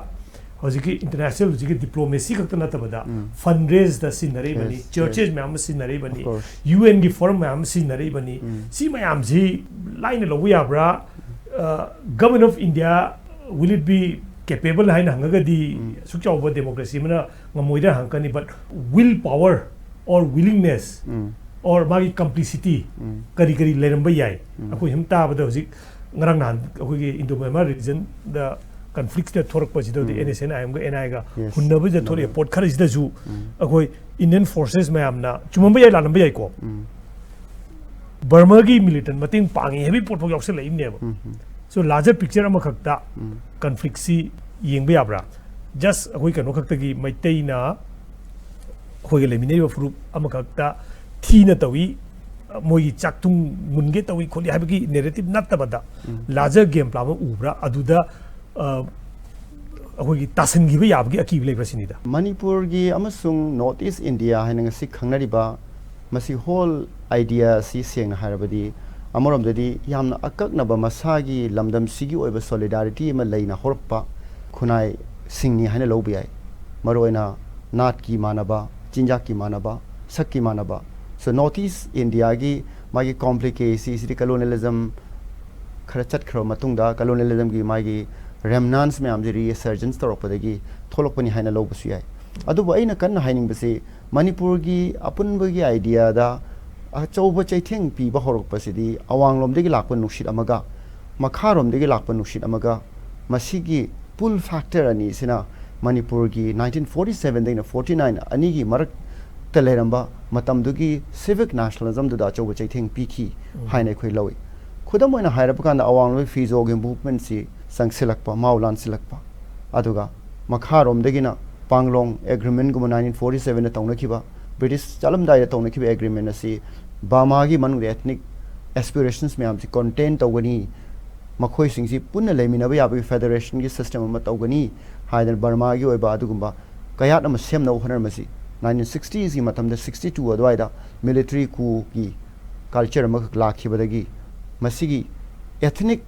ꯍꯧꯖꯤꯛꯀꯤ ꯏꯟꯇꯔꯅꯦꯁꯅꯦꯜ ꯍꯧꯖꯤꯛꯀꯤ ꯗꯤꯄ꯭ꯂꯣꯃꯦꯁꯤ ꯈꯛꯇ ꯅꯠꯇꯕꯗ ꯐꯟꯗ꯭ꯔꯦꯖꯇ ꯁꯤꯖꯤꯟꯅꯔꯛꯏꯕꯅꯤ, Yes, yes. ꯆꯔꯆꯦꯁ ꯃꯌꯥꯝ ꯑꯃ ꯁꯤꯖꯤꯟꯅꯔꯛꯏꯕꯅꯤ, Of course. ꯌꯨ ꯑꯦꯟꯒꯤ ꯐꯣꯔꯝ ꯃꯌꯥꯝ ꯑꯃ ꯁꯤꯖꯤꯟꯅꯔꯛꯏꯕꯅꯤ꯫ ꯁꯤ ꯃꯌꯥꯝꯁꯤ ꯂꯥꯏꯅ ꯂꯧꯕ ꯌꯥꯕ꯭ꯔꯥ? Government of India, will it be capable ꯍꯥꯏꯅ ꯍꯪꯉꯒꯗꯤ ꯑꯁꯨꯛ ꯆꯥꯎꯕ ꯗꯦꯃꯣꯀ꯭ꯔꯦꯁꯤ ꯑꯃꯅ ꯉꯝꯃꯣꯏꯗ꯭ꯔꯥ ꯍꯪꯉꯛꯀꯅꯤ, but will power or willingness or ꯃꯥꯒꯤ ꯀꯝꯄ꯭ꯂꯤꯁꯤꯇꯤ ꯀꯔꯤ ꯀꯔꯤ ꯂꯩꯔꯝꯕ ꯌꯥꯏ? ꯑꯩꯈꯣꯏ ꯁꯨꯝ ꯇꯥꯕꯗ ꯍꯧꯖꯤꯛ ꯉꯔꯥꯡ ꯅꯍꯥꯟ ꯑꯩꯈꯣꯏꯒꯤ ꯏꯟꯗꯣ ꯃꯌꯥꯃꯥ ꯔꯤꯖꯟꯗ ꯀꯟꯐ꯭ꯂꯤꯛꯁꯤꯗ ꯊꯣꯔꯛꯄꯁꯤꯗ ꯍꯧꯖꯤꯛ NSCN IM ꯒ NI ꯒ Yes. ꯍꯨꯟꯅꯕꯁꯤꯗ ꯊꯣꯛꯂꯛꯑꯦ ꯄꯣꯠ ꯈꯔꯁꯤꯗꯁꯨ ꯑꯩꯈꯣꯏ ꯏꯟꯗꯤꯌꯟ ꯐꯣꯔꯁꯦꯁ ꯃꯌꯥꯝꯅ, ꯆꯨꯝꯃꯝꯕ ꯌꯥꯏ, ꯂꯥꯜꯂꯝꯕ ꯌꯥꯏꯀꯣ, ꯕꯔꯃꯥꯒꯤ ꯃꯤꯂꯤꯇꯦꯟ ꯃꯇꯦꯡ ꯄꯥꯡꯉꯤ ꯍꯥꯏꯕꯒꯤ ꯄꯣꯠ ꯐꯥꯎ ꯌꯥꯎꯁꯜꯂꯛꯏꯕꯅꯦꯕ꯫ So larger picture ꯑꯃꯈꯛꯇ ꯀꯟꯐ꯭ꯂꯤꯛꯁꯤ ꯌꯦꯡꯕ ꯌꯥꯕ꯭ꯔꯥ? ꯖꯁ ꯑꯩꯈꯣꯏ ꯀꯩꯅꯣ ꯈꯛꯇꯒꯤ, ꯃꯩꯇꯩꯅ ꯑꯩꯈꯣꯏꯒ ꯂꯩꯃꯤꯟꯅꯔꯤꯕ ꯐꯨꯔꯨꯞ ꯑꯃꯈꯛꯇ ꯊꯤꯅ ꯇꯧꯏ, ꯃꯣꯏꯒꯤ ꯆꯥꯛꯊꯨꯡ ꯃꯨꯟꯒꯦ ꯇꯧꯏ ꯈꯣꯠꯂꯤ ꯍꯥꯏꯕꯒꯤ ꯅꯦꯔꯦꯇꯤꯞ ꯅꯠꯇꯕꯗ larger game plan ꯑꯃ ꯎꯕ꯭ꯔꯥ? ꯑꯗꯨꯗ ꯑ, ꯑꯩꯈꯣꯏꯒꯤ ꯇꯥꯁꯟꯈꯤꯕ ꯌꯥꯕꯒꯤ ꯑꯀꯤꯕ ꯂꯩꯕ꯭ꯔꯥ ꯁꯤꯅꯤꯗ꯫ ꯃꯅꯤꯄꯨꯔꯒꯤ ꯑꯃꯁꯨꯡ North East India ꯍꯥꯏꯅ ꯉꯁꯤ ꯈꯪꯅꯔꯤꯕ ꯃꯁꯤ ꯍꯣꯜ ꯑꯥꯏꯗꯤꯌꯥ ꯑꯁꯤ ꯁꯦꯡꯅ ꯍꯥꯏꯔꯕꯗꯤ ꯑꯃꯔꯣꯝꯗꯗꯤ ꯌꯥꯝꯅ ꯑꯀꯛꯅꯕ ꯃꯁꯥꯒꯤ ꯂꯝꯗꯝꯁꯤꯒꯤ ꯑꯣꯏꯕ ꯁꯣꯂꯤꯗꯥꯔꯤꯇꯤ ꯑꯃ ꯂꯩꯅ ꯍꯧꯔꯛꯄ ꯈꯨꯟꯅꯥꯏꯁꯤꯡꯅꯤ ꯍꯥꯏꯅ ꯂꯧꯕ ꯌꯥꯏ꯫ ꯃꯔꯨꯑꯣꯏꯅ ꯅꯥꯠꯀꯤ ꯃꯥꯟꯅꯕ, ꯆꯤꯟꯖꯥꯛꯀꯤ ꯃꯥꯟꯅꯕ, ꯁꯛꯀꯤ ꯃꯥꯟꯅꯕ꯫ So North East India ꯒꯤ ꯃꯥꯒꯤ ꯀꯣꯝꯄ꯭ꯂꯤꯀꯦꯁꯤ ꯁꯤꯗꯤ ꯀꯂꯣꯅꯤꯌꯦꯂꯤꯖꯝ ꯈꯔ ꯆꯠꯈ꯭ꯔꯕ ꯃꯇꯨꯡꯗ ꯀꯂꯣꯅꯤꯌꯦꯂꯤꯖꯝꯒꯤ ꯃꯥꯒꯤ ꯔꯦꯝꯅꯥꯟꯁ ꯃꯌꯥꯝꯁꯦ ꯔꯤꯑꯁꯔꯖꯦꯟꯁ ꯇꯧꯔꯛꯄꯗꯒꯤ ꯊꯣꯛꯂꯛꯄꯅꯤ ꯍꯥꯏꯅ ꯂꯧꯕꯁꯨ ꯌꯥꯏ꯫ ꯑꯗꯨꯕꯨ ꯑꯩꯅ ꯀꯟꯅ ꯍꯥꯏꯅꯤꯡꯕꯁꯤ ꯃꯅꯤꯄꯨꯔꯒꯤ ꯑꯄꯨꯟꯕꯒꯤ ꯑꯥꯏꯗꯤꯌꯥꯗ ꯑꯆꯧꯕ ꯆꯩꯊꯦꯡ ꯄꯤꯕ ꯍꯧꯔꯛꯄꯁꯤꯗꯤ ꯑꯋꯥꯡꯂꯣꯝꯗꯒꯤ ꯂꯥꯛꯄ ꯅꯨꯡꯁꯤꯠ ꯑꯃꯒ ꯃꯈꯥꯔꯣꯝꯗꯒꯤ ꯂꯥꯛꯄ ꯅꯨꯡꯁꯤꯠ ꯑꯃꯒ ꯃꯁꯤꯒꯤ ꯄꯨꯜ ꯐꯦꯛꯇꯔ ꯑꯅꯤꯁꯤꯅ ꯃꯅꯤꯄꯨꯔꯒꯤ ꯅꯥꯏꯟꯇꯤꯟ ꯐꯣꯔꯇꯤ ꯁꯚꯦꯟꯗꯒꯤꯅ ꯐꯣꯔꯇꯤ ꯅꯥꯏꯟ ꯑꯅꯤꯒꯤ ꯃꯔꯛꯇ ꯂꯩꯔꯝꯕ ꯃꯇꯝꯗꯨꯒꯤ civic nationalismꯗꯨꯗ ꯑꯆꯧꯕ ꯆꯩꯊꯦꯡ ꯄꯤꯈꯤ ꯍꯥꯏꯅ ꯑꯩꯈꯣꯏ ꯂꯧꯏ꯫ ꯈꯨꯗꯝ ꯑꯣꯏꯅ ꯍꯥꯏꯔꯕ ꯀꯥꯟꯗ ꯑꯋꯥꯡꯂꯣꯏ ꯐꯤꯖꯣꯒꯤ movementꯁꯤ ꯆꯪꯁꯤꯜꯂꯛꯄ, ꯃꯥꯎ ꯂꯥꯟꯁꯤꯜꯂꯛꯄ, ꯑꯗꯨꯒ ꯃꯈꯥꯔꯣꯝꯗꯒꯤꯅ ꯄꯥꯡꯂꯣꯡ agreementꯒꯨꯝꯕ ꯅꯥꯏꯟꯇꯤꯟ ꯐꯣꯔꯇꯤ ꯁꯚꯦꯟꯗ ꯇꯧꯅꯈꯤꯕ, ꯕ꯭ꯔꯤꯇꯤꯁ ꯆꯠꯂꯝꯗꯥꯏꯗ ꯇꯧꯅꯈꯤꯕ agreement ꯑꯁꯤ ꯕꯔꯃꯥꯒꯤ ꯃꯅꯨꯡꯗ ethnic aspirations ꯃꯌꯥꯝꯁꯤ contain ꯇꯧꯒꯅꯤ, ꯃꯈꯣꯏꯁꯤꯡꯁꯤ ꯄꯨꯟꯅ ꯂꯩꯃꯤꯟꯅꯕ ꯌꯥꯕꯒꯤ federationꯒꯤ system ꯑꯃ ꯇꯧꯒꯅꯤ ꯍꯥꯏꯗꯅ ꯕꯔꯃꯥꯒꯤ ꯑꯣꯏꯕ ꯑꯗꯨꯒꯨꯝꯕ ꯀꯌꯥꯠ ꯑꯃ ꯁꯦꯝꯅꯕ ꯍꯣꯠꯅꯔꯝꯕꯁꯤ ꯅꯥꯏꯟꯇꯤꯟ ꯁꯤꯛꯁꯇꯤꯁꯀꯤ ꯃꯇꯝꯗ, ꯁꯤꯛꯁꯇꯤ ꯇꯨ ꯑꯗꯨꯋꯥꯏꯗ military coupꯒꯤ culture ꯑꯃꯈꯛ ꯂꯥꯛꯈꯤꯕꯗꯒꯤ ꯃꯁꯤꯒꯤ ethnic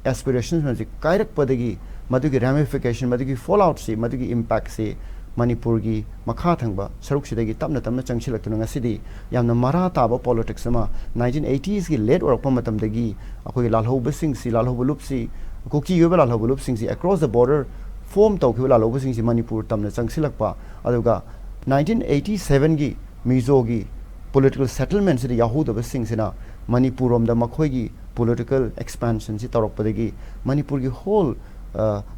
aspirations ꯃꯌꯥꯝꯁꯤ ꯀꯥꯏꯔꯛꯄꯗꯒꯤ ꯃꯗꯨꯒꯤ ramification, ꯃꯗꯨꯒꯤ falloutꯁꯤ, ꯃꯗꯨꯒꯤ impactꯁꯤ ꯃꯅꯤꯄꯨꯔꯒꯤ ꯃꯈꯥ ꯊꯪꯕ ꯁꯔꯨꯛꯁꯤꯗꯒꯤ ꯇꯞꯅ ꯇꯞꯅ ꯆꯪꯁꯤꯜꯂꯛꯇꯨꯅ ꯉꯁꯤꯗꯤ ꯌꯥꯝꯅ ꯃꯔꯥ ꯇꯥꯕ politics ꯑꯃ ꯅꯥꯏꯟꯇꯤꯟ ꯑꯩꯇꯤꯁꯀꯤ late ꯑꯣꯏꯔꯛꯄ ꯃꯇꯝꯗꯒꯤ ꯑꯩꯈꯣꯏꯒꯤ ꯂꯥꯜꯍꯧꯕꯁꯤꯡꯁꯤ, ꯂꯥꯜꯍꯧꯕ ꯂꯨꯞꯁꯤ, ꯀꯨꯀꯤꯒꯤ ꯑꯣꯏꯕ ꯂꯥꯜꯍꯧꯕ ꯂꯨꯞꯁꯤꯡꯁꯤ across the border form ꯇꯧꯈꯤꯕ ꯂꯥꯜꯍꯧꯕꯁꯤꯡꯁꯤ ꯃꯅꯤꯄꯨꯔ ꯇꯝꯅ ꯆꯪꯁꯤꯜꯂꯛꯄ, ꯑꯗꯨꯒ ꯅꯥꯏꯟꯇꯤꯟ ꯑꯩꯇꯤ ꯁꯚꯦꯟꯒꯤ ꯃꯤꯖꯣꯒꯤ political settlementꯁꯤꯗ ꯌꯥꯎꯍꯧꯗꯕꯁꯤꯡꯁꯤꯅ ꯃꯅꯤꯄꯨꯔꯔꯣꯝꯗ ꯃꯈꯣꯏꯒꯤ political expansionꯁꯤ ꯇꯧꯔꯛꯄꯗꯒꯤ ꯃꯅꯤꯄꯨꯔꯒꯤ whole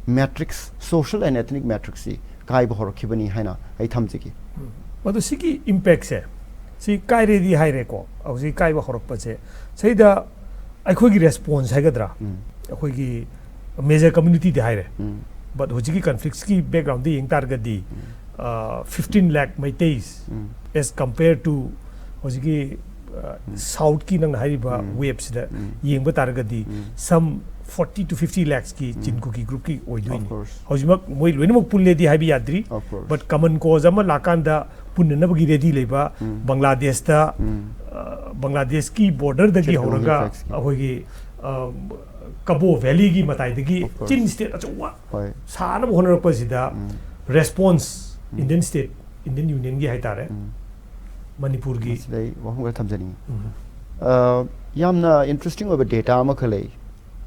matrix, social and ethnic matrixꯁꯤ ꯀꯥꯏꯕ ꯍꯧꯔꯛꯈꯤꯕꯅꯤ ꯍꯥꯏꯅ ꯑꯩ ꯊꯝꯖꯒꯦ꯫ ꯎꯝ꯫ ꯑꯗꯣ ꯁꯤꯒꯤ impactꯁꯦ, ꯁꯤ ꯀꯥꯏꯔꯦꯗꯤ ꯍꯥꯏꯔꯦꯀꯣ, ꯍꯧꯖꯤꯛ ꯀꯥꯏꯕ ꯍꯧꯔꯛꯄꯁꯦ, ꯁꯤꯗ ꯑꯩꯈꯣꯏꯒꯤ response ꯍꯥꯏꯒꯗ꯭ꯔꯥ, ꯎꯝ꯫ ꯑꯩꯈꯣꯏꯒꯤ major communityꯗꯤ ꯍꯥꯏꯔꯦ, ꯎꯝ꯫ but ꯍꯧꯖꯤꯛꯀꯤ conflictꯀꯤ backgroundꯗ ꯌꯦꯡ ꯇꯥꯔꯒꯗꯤ, ꯎꯝ꯫ ꯑ, fifteen lakh Meiteis um. as compare to ꯍꯧꯖꯤꯛꯀꯤ, ꯑ, ꯎꯝ꯫ Southꯀꯤ ꯅꯪꯅ ꯍꯥꯏꯔꯤꯕ ꯎꯝ꯫ waveꯁꯤꯗ ꯎꯝ꯫ ꯌꯦꯡꯕ ꯇꯥꯔꯒꯗꯤ, ꯎꯝ꯫ some forty to fifty lakhsꯀꯤ ꯎꯝ꯫ ꯆꯤꯟ ꯀꯨꯀꯤ groupꯀꯤ Of ꯑꯣꯏꯗꯣꯏꯅꯤ꯫ course. ꯍꯧꯖꯤꯛꯃꯛ ꯃꯣꯏ ꯂꯣꯏꯅꯃꯛ ꯄꯨꯜꯂꯦꯗꯤ ꯍꯥꯏꯕ ꯌꯥꯗ꯭ꯔꯤ, Of course. but common cause ꯑꯃ ꯂꯥꯛꯀꯥꯟꯗ ꯄꯨꯟꯅꯅꯕꯒꯤ ready ꯂꯩꯕ ꯎꯝ꯫ ꯕꯪꯒ꯭ꯂꯥꯗꯦꯁꯇ, ꯎꯝ꯫ ꯑ, ꯕꯪꯒ꯭ꯂꯥꯗꯦꯁꯀꯤ borderꯗꯒꯤ Check ꯍꯧꯔꯒ reflexꯀꯤ꯫ ꯑꯩꯈꯣꯏꯒꯤ, ꯑ, ꯀꯕꯣ valleyꯒꯤ ꯃꯇꯥꯏꯗꯒꯤ Of course. ꯆꯤꯟ state ꯑꯆꯧꯕ ꯍꯣꯏ꯫ ꯁꯥꯅꯕ ꯍꯣꯠꯅꯔꯛꯄꯁꯤꯗ ꯎꯝ꯫ response ꯎꯝ꯫ Indian state, Indian Unionꯒꯤ ꯍꯥꯏꯇꯥꯔꯦ, ꯎꯝ꯫ ꯃꯅꯤꯄꯨꯔꯒꯤ꯫ ꯃꯁꯤꯗ ꯑꯩ ꯋꯥꯐꯝ ꯈꯔ ꯊꯝꯖꯅꯤꯡꯉꯤ꯫ ꯎꯝ꯫ ꯑ, ꯌꯥꯝꯅ interesting ꯑꯣꯏꯕ data ꯑꯃꯈꯛ ꯂꯩ꯫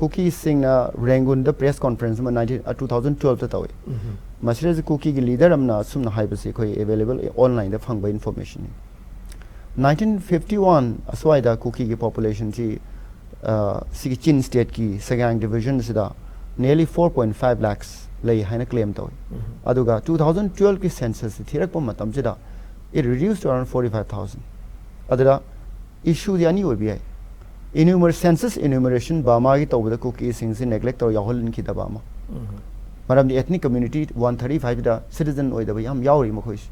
ꯀꯨꯀꯤꯁꯤꯡꯅ ꯔꯦꯡꯒꯨꯟꯗ press conference ꯑꯃ nineteen, ꯑ, two thousand twelveꯇ ꯇꯧꯏ꯫ ꯎꯝ꯫ ꯃꯁꯤꯗꯁꯨ ꯀꯨꯀꯤꯒꯤ leader ꯑꯃꯅ ꯑꯁꯨꯝꯅ ꯍꯥꯏꯕꯁꯤ ꯑꯩꯈꯣꯏ available onlineꯗ ꯐꯪꯕ informationꯅꯤ꯫ Nineteen fifty one ꯑꯁ꯭ꯋꯥꯏꯗ ꯀꯨꯀꯤꯒꯤ populationꯁꯤ, ꯑ, ꯁꯤꯒꯤ ꯆꯤꯟ stateꯀꯤ ꯁꯒꯥꯡ divisionꯁꯤꯗ nearly four point five lakhs ꯂꯩ ꯍꯥꯏꯅ claim ꯇꯧꯏ꯫ ꯑꯗꯨꯒ two thousand twelve ꯀꯤ census ꯊꯤꯔꯛꯄ ꯃꯇꯝꯁꯤꯗ it reduced to around forty five thousand꯫ ꯑꯗꯨꯗ issue ꯗꯤ ꯑꯅꯤ ꯑꯣꯏꯕ ꯌꯥꯏ꯫ Enumer census enumeration ꯕꯔꯃꯥꯒꯤ ꯇꯧꯕꯗ ꯀꯨꯀꯤꯁꯤꯡꯁꯤ neglect ꯇꯧꯔ ꯌꯥꯎꯍꯟꯈꯤꯗꯕ ꯑꯃ꯫ ꯃꯔꯝꯗꯤ ethnic community one thirty five ꯗ citizen ꯑꯣꯏꯗꯕ ꯌꯥꯝ ꯌꯥꯎꯔꯤ ꯃꯈꯣꯏꯁꯤ꯫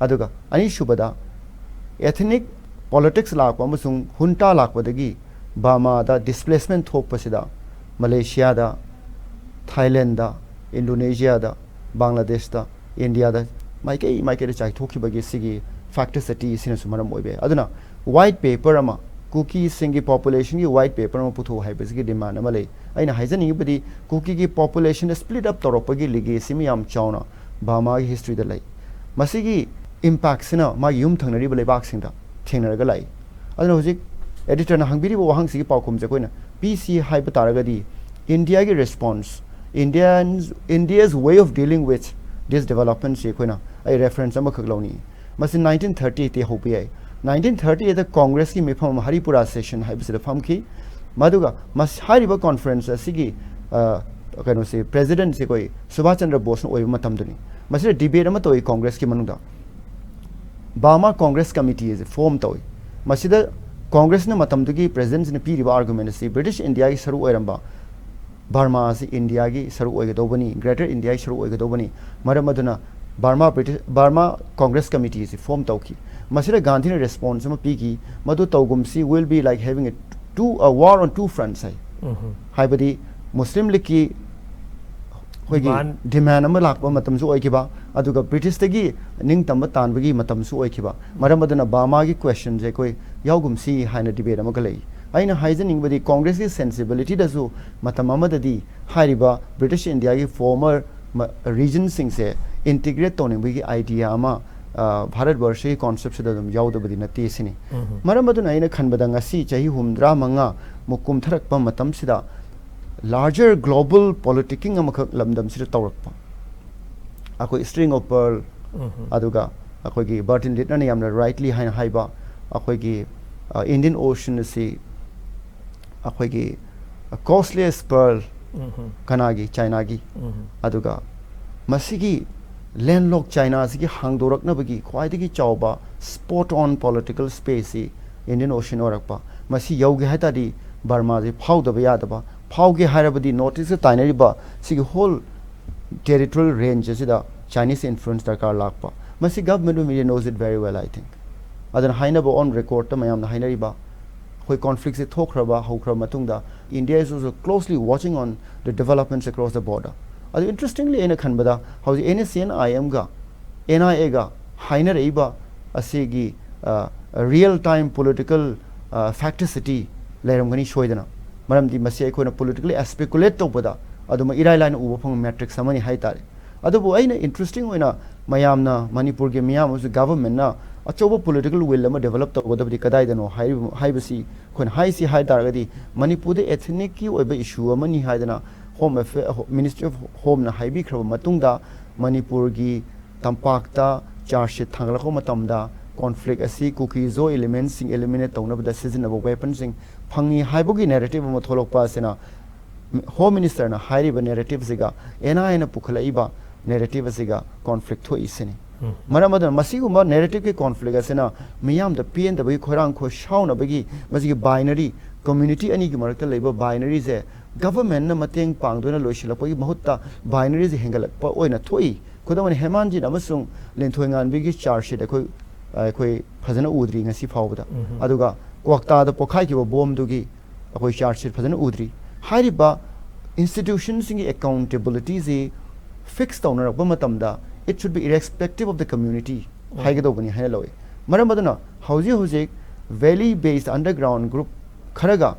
ꯑꯗꯨꯒ ꯑꯅꯤꯁꯨꯕꯗ ethnic politics ꯂꯥꯛꯄ ꯑꯃꯁꯨꯡ junta ꯂꯥꯛꯄꯗꯒꯤ ꯕꯔꯃꯥꯗ displacement ꯊꯣꯛꯄꯁꯤꯗ ꯃꯂꯦꯁꯤꯌꯥꯗ, ꯊꯥꯏꯂꯦꯟꯗ, ꯏꯟꯗꯣꯅꯦꯁꯤꯌꯥꯗ, ꯕꯪꯒ꯭ꯂꯥꯗꯦꯁꯇ, ꯏꯟꯗꯤꯌꯥꯗ ꯃꯥꯏꯀꯩ ꯃꯥꯏꯀꯩꯗ ꯆꯥꯏꯊꯣꯛꯈꯤꯕꯒꯤ ꯁꯤꯒꯤ facticity ꯁꯤꯅꯁꯨ ꯃꯔꯝ ꯑꯣꯏꯕ ꯌꯥꯏ꯫ ꯑꯗꯨꯅ white paper ꯑꯃ ꯀꯨꯀꯤꯁꯤꯡꯒꯤ population ꯒꯤ white paper ꯑꯃ ꯄꯨꯊꯣꯛꯎ ꯍꯥꯏꯕꯁꯤꯒꯤ demand ꯑꯃ ꯂꯩ꯫ ꯑꯩꯅ ꯍꯥꯏꯖꯅꯤꯡꯉꯤꯕꯗꯤ ꯀꯨꯀꯤꯒꯤ population ꯗ split up ꯇꯧꯔꯛꯄꯒꯤ legacy ꯑꯃ ꯌꯥꯝ ꯆꯥꯎꯅ ꯕꯔꯃꯥꯒꯤ history ꯗ ꯂꯩ꯫ ꯃꯁꯤꯒꯤ impact ꯁꯤꯅ ꯃꯥꯒꯤ ꯌꯨꯝ ꯊꯪꯅꯔꯤꯕ ꯂꯩꯕꯥꯛꯁꯤꯡꯗ ꯊꯦꯡꯅꯔꯒ ꯂꯥꯛꯏ꯫ ꯑꯗꯨꯅ ꯍꯧꯖꯤꯛ editor ꯅ ꯍꯪꯕꯤꯔꯤꯕ ꯋꯥꯍꯪꯁꯤꯒꯤ ꯄꯥꯎꯈꯨꯝꯁꯦ ꯑꯩꯈꯣꯏꯅ ꯄꯤꯁꯤ ꯍꯥꯏꯕ ꯇꯥꯔꯒꯗꯤ, ꯏꯟꯗꯤꯌꯥꯒꯤ response, Indians, India's way of dealing with this development ꯁꯤ ꯑꯩꯈꯣꯏꯅ, ꯑꯩ reference ꯑꯃꯈꯛ ꯂꯧꯅꯤꯡꯏ꯫ ꯃꯁꯤ nineteen thirty eight ꯇꯒꯤ ꯍꯧꯕ ꯌꯥꯏ꯫ Nineteen thirty eight ꯇ Congress ꯀꯤ ꯃꯤꯐꯝ ꯑꯃ ꯍꯔꯤꯄꯨꯔꯥ session ꯍꯥꯏꯕꯁꯤꯗ ꯐꯝꯈꯤ꯫ ꯃꯗꯨꯒ ꯃꯁ-, ꯍꯥꯏꯔꯤꯕ conference ꯑꯁꯤꯒꯤ, ꯑ, ꯀꯩꯅꯣꯁꯤ, president ꯁꯤ ꯑꯩꯈꯣꯏ ꯁꯨꯚꯥꯁ ꯆꯟꯗ꯭ꯔ ꯕꯣꯁꯅ ꯑꯣꯏꯕ ꯃꯇꯝꯗꯨꯅꯤ꯫ ꯃꯁꯤꯗ debate ꯑꯃ ꯇꯧꯏ Congress ꯀꯤ ꯃꯅꯨꯡꯗ꯫ Burma Congress Committee ꯑꯁꯤ form ꯇꯧꯏ꯫ ꯃꯁꯤꯗ Congress ꯅ ꯃꯇꯝꯗꯨꯒꯤ president ꯁꯤꯅ ꯄꯤꯔꯤꯕ argument ꯑꯁꯤ British India ꯒꯤ ꯁꯔꯨꯛ ꯑꯣꯏꯔꯝꯕ ꯕꯔꯃꯥ ꯑꯁꯤ ꯏꯟꯗꯤꯌꯥꯒꯤ ꯁꯔꯨꯛ ꯑꯣꯏꯒꯗꯧꯕꯅꯤ, Greaterꯏꯟꯗꯤꯌꯥꯒꯤ ꯁꯔꯨꯛ ꯑꯣꯏꯒꯗꯧꯕꯅꯤ꯫ ꯃꯔꯝ ꯑꯗꯨꯅ Burma British, Burma Congress Committee ꯑꯁꯤ form ꯇꯧꯈꯤ꯫ ꯃꯁꯤꯗ ꯒꯥꯟꯙꯤꯅ response ꯑꯃ ꯄꯤꯈꯤ, "ꯃꯗꯨ ꯇꯧꯒꯨꯝꯁꯤ, will be like having a two, a war on two fronts" ꯍꯥꯏ꯫ ꯍꯥꯏꯕꯗꯤ Muslim League ꯀꯤ ꯑꯩꯈꯣꯏꯒꯤ demand꯫ Demand ꯑꯃ ꯂꯥꯛꯄ ꯃꯇꯝꯁꯨ ꯑꯣꯏꯈꯤꯕ, ꯑꯗꯨꯒ British ꯇꯒꯤ ꯅꯤꯡꯇꯝꯕ ꯇꯥꯟꯕꯒꯤ ꯃꯇꯝꯁꯨ ꯑꯣꯏꯈꯤꯕ꯫ ꯃꯔꯝ ꯑꯗꯨꯅ ꯕꯔꯃꯥꯒꯤ question ꯁꯦ ꯑꯩꯈꯣꯏ ꯌꯥꯎꯒꯨꯝꯁꯤ ꯍꯥꯏꯅ debate ꯑꯃꯒ ꯂꯩ꯫ ꯑꯩꯅ ꯍꯥꯏꯖꯅꯤꯡꯕꯗꯤ Congress ꯀꯤ sensibility ꯗꯁꯨ ꯃꯇꯝ ꯑꯃꯗꯗꯤ ꯍꯥꯏꯔꯤꯕ British India ꯒꯤ former ꯃ-, region ꯁꯤꯡꯁꯦ integrate ꯇꯧꯅꯤꯡꯕꯒꯤ idea ꯑꯃ, ꯑ, ꯚꯥꯔꯠ ꯕꯔꯁꯒꯤ concept ꯁꯤꯗ ꯑꯗꯨꯝ ꯌꯥꯎꯗꯕꯗꯤ ꯅꯠꯇꯦ ꯁꯤꯅꯤ꯫ ꯃꯔꯝ ꯑꯗꯨꯅ ꯑꯩꯅ ꯈꯟꯕꯗ ꯉꯁꯤ ꯆꯍꯤ ꯍꯨꯝꯐꯨꯇꯔꯥ ꯃꯉꯥ ꯃꯨꯛ ꯀꯨꯝꯊꯔꯛꯄ ꯃꯇꯝꯁꯤꯗ larger global politicking ꯑꯃꯈꯛ ꯂꯝꯗꯝꯁꯤꯗ ꯇꯧꯔꯛꯄ꯫ ꯑꯩꯈꯣꯏ string of pearl, ꯑꯗꯨꯒ ꯑꯩꯈꯣꯏꯒꯤ Bertrand Littner ꯅ ꯌꯥꯝꯅ rightly ꯍꯥꯏꯅ ꯍꯥꯏꯕ, ꯑꯩꯈꯣꯏꯒꯤ, ꯑ, Indian Ocean ꯑꯁꯤ ꯑꯩꯈꯣꯏꯒꯤ costless pearl ꯀꯅꯥꯒꯤ? ꯆꯥꯏꯅꯥꯒꯤ꯫ ꯑꯗꯨꯒ ꯃꯁꯤꯒꯤ ꯂꯦꯟꯂꯣꯛ ꯆꯥꯏꯅꯥꯁꯤꯒꯤ ꯍꯥꯡꯗꯣꯔꯛꯅꯕꯒꯤ ꯈ꯭ꯋꯥꯏꯗꯒꯤ ꯆꯥꯎꯕ spot on political space ꯁꯤ Indian Ocean ꯑꯣꯏꯔꯛꯄ꯫ ꯃꯁꯤ ꯌꯧꯒꯦ ꯍꯥꯏ ꯇꯥꯔꯗꯤ ꯕꯔꯃꯥꯁꯤ ꯐꯥꯎꯗꯕ ꯌꯥꯗꯕ, ꯐꯥꯎꯒꯦ ꯍꯥꯏꯔꯕꯗꯤ North East ꯇꯥꯏꯅꯔꯤꯕ ꯁꯤꯒꯤ whole territorial range ꯑꯁꯤꯗ Chinese influence ꯗꯔꯀꯥꯔ ꯂꯥꯛꯄ꯫ ꯃꯁꯤ Government of India knows it very well, I think. ꯑꯗꯨꯅ ꯍꯥꯏꯅꯕ on record ꯇ ꯃꯌꯥꯝꯅ ꯍꯥꯏꯅꯔꯤꯕ, ꯑꯩꯈꯣꯏ conflict ꯁꯦ ꯊꯣꯛꯈ꯭ꯔꯕ, ꯍꯧꯈ꯭ꯔꯕ ꯃꯇꯨꯡꯗ India is also closely watching on the developments across the border. ꯑꯗꯨ interestingly ꯑꯩꯅ ꯈꯟꯕꯗ ꯍꯧꯖꯤꯛ NSCN IM ꯒ NIA ꯒ ꯍꯥꯏꯅꯔꯛꯏꯕ ꯑꯁꯤꯒꯤ real time political facticity ꯂꯩꯔꯝꯒꯅꯤ ꯁꯣꯏꯗꯅ꯫ ꯃꯔꯝꯗꯤ ꯃꯁꯤ ꯑꯩꯈꯣꯏꯅ politically speculate ꯇꯧꯕꯗ ꯑꯗꯨꯃꯛ ꯏꯔꯥꯏ ꯂꯥꯏꯅ ꯎꯕ ꯐꯪꯕ metrics ꯑꯃꯅꯤ ꯍꯥꯏ ꯇꯥꯔꯦ꯫ ꯑꯗꯨꯕꯨ ꯑꯩꯅ interesting ꯑꯣꯏꯅ ꯃꯌꯥꯝꯅ, ꯃꯅꯤꯄꯨꯔꯒꯤ ꯃꯤꯌꯥꯝ ꯑꯃꯁꯨꯡ government ꯅ ꯑꯆꯧꯕ political will ꯑꯃ develop ꯇꯧꯒꯗꯕꯗꯤ ꯀꯗꯥꯏꯗꯅꯣ ꯍꯥꯏꯔꯤꯕ, ꯍꯥꯏꯕꯁꯤ ꯑꯩꯈꯣꯏꯅ ꯍꯥꯏꯁꯤ ꯍꯥꯏ ꯇꯥꯔꯒꯗꯤ ꯃꯅꯤꯄꯨꯔꯗ ethnic ꯀꯤ ꯑꯣꯏꯕ issue ꯑꯃꯅꯤ ꯍꯥꯏꯗꯅ Home Affair, Ministry of Home ꯅ ꯍꯥꯏꯕꯤꯈ꯭ꯔꯕ ꯃꯇꯨꯡꯗ ꯃꯅꯤꯄꯨꯔꯒꯤ ꯇꯝꯄꯥꯛꯇ charge sheet ꯊꯥꯡꯒꯠꯂꯛꯄ ꯃꯇꯝꯗ conflict ꯑꯁꯤ ꯀꯨꯀꯤ ꯖꯣ element ꯁꯤꯡ eliminate ꯇꯧꯅꯕꯗ ꯁꯤꯖꯤꯟꯅꯕ weapon ꯁꯤꯡ ꯐꯪꯉꯤ ꯍꯥꯏꯕꯒꯤ narrative ꯑꯃ ꯊꯣꯛꯂꯛꯄ ꯑꯁꯤꯅ Home Minister ꯅ ꯍꯥꯏꯔꯤꯕ narrative ꯁꯤꯒ NIA ꯅ ꯄꯨꯈꯠꯂꯛꯏꯕ narrative ꯑꯁꯤꯒ conflict ꯊꯣꯛꯏꯁꯤꯅꯤ꯫ ꯃꯔꯝ ꯑꯗꯨꯅ ꯃꯁꯤꯒꯨꯝꯕ narrative ꯀꯤ conflict ꯑꯁꯤꯅ ꯃꯤꯌꯥꯝꯗ ꯄꯦꯟꯗꯕꯒꯤ, ꯈꯣꯏꯔꯥꯡ ꯈꯣꯏꯁꯥꯎꯅꯕꯒꯤ, ꯃꯁꯤꯒꯤ binary, community ꯑꯅꯤꯒꯤ ꯃꯔꯛꯇ ꯂꯩꯕ binary ꯁꯦ government ꯅ ꯃꯇꯦꯡ ꯄꯥꯡꯗꯨꯅ ꯂꯣꯏꯁꯤꯜꯂꯛꯄꯒꯤ ꯃꯍꯨꯠꯇ binary ꯁꯦ ꯍꯦꯟꯒꯠꯂꯛꯄ ꯑꯣꯏꯅ ꯊꯣꯛꯏ꯫ ꯈꯨꯗꯝ ꯑꯣꯏꯅ ꯍꯦꯃꯥꯟꯖꯤꯟ ꯑꯃꯁꯨꯡ ꯂꯤꯟꯊꯣꯏꯉꯥꯟꯕꯤꯒꯤ charge sheet ꯑꯩꯈꯣꯏ, ꯑꯩꯈꯣꯏ ꯐꯖꯅ ꯎꯗ꯭ꯔꯤ ꯉꯁꯤ ꯐꯥꯎꯕꯗ꯫ ꯑꯗꯨꯒ ꯀ꯭ꯋꯥꯛꯇꯥꯗ ꯄꯣꯈꯥꯏꯈꯤꯕ bomb ꯗꯨꯒꯤ ꯑꯩꯈꯣꯏ charge sheet ꯐꯖꯅ ꯎꯗ꯭ꯔꯤ꯫ ꯍꯥꯏꯔꯤꯕ institution ꯁꯤꯡꯒꯤ accountability ꯁꯤ fix ꯇꯧꯅꯔꯛꯄ ꯃꯇꯝꯗ it should be irrespective of the community ꯍꯥꯏꯒꯗꯧꯕꯅꯤ ꯍꯥꯏꯅ ꯂꯧꯏ꯫ ꯃꯔꯝ ꯑꯗꯨꯅ ꯍꯧꯖꯤꯛ ꯍꯧꯖꯤꯛ valley based underground group ꯈꯔꯒ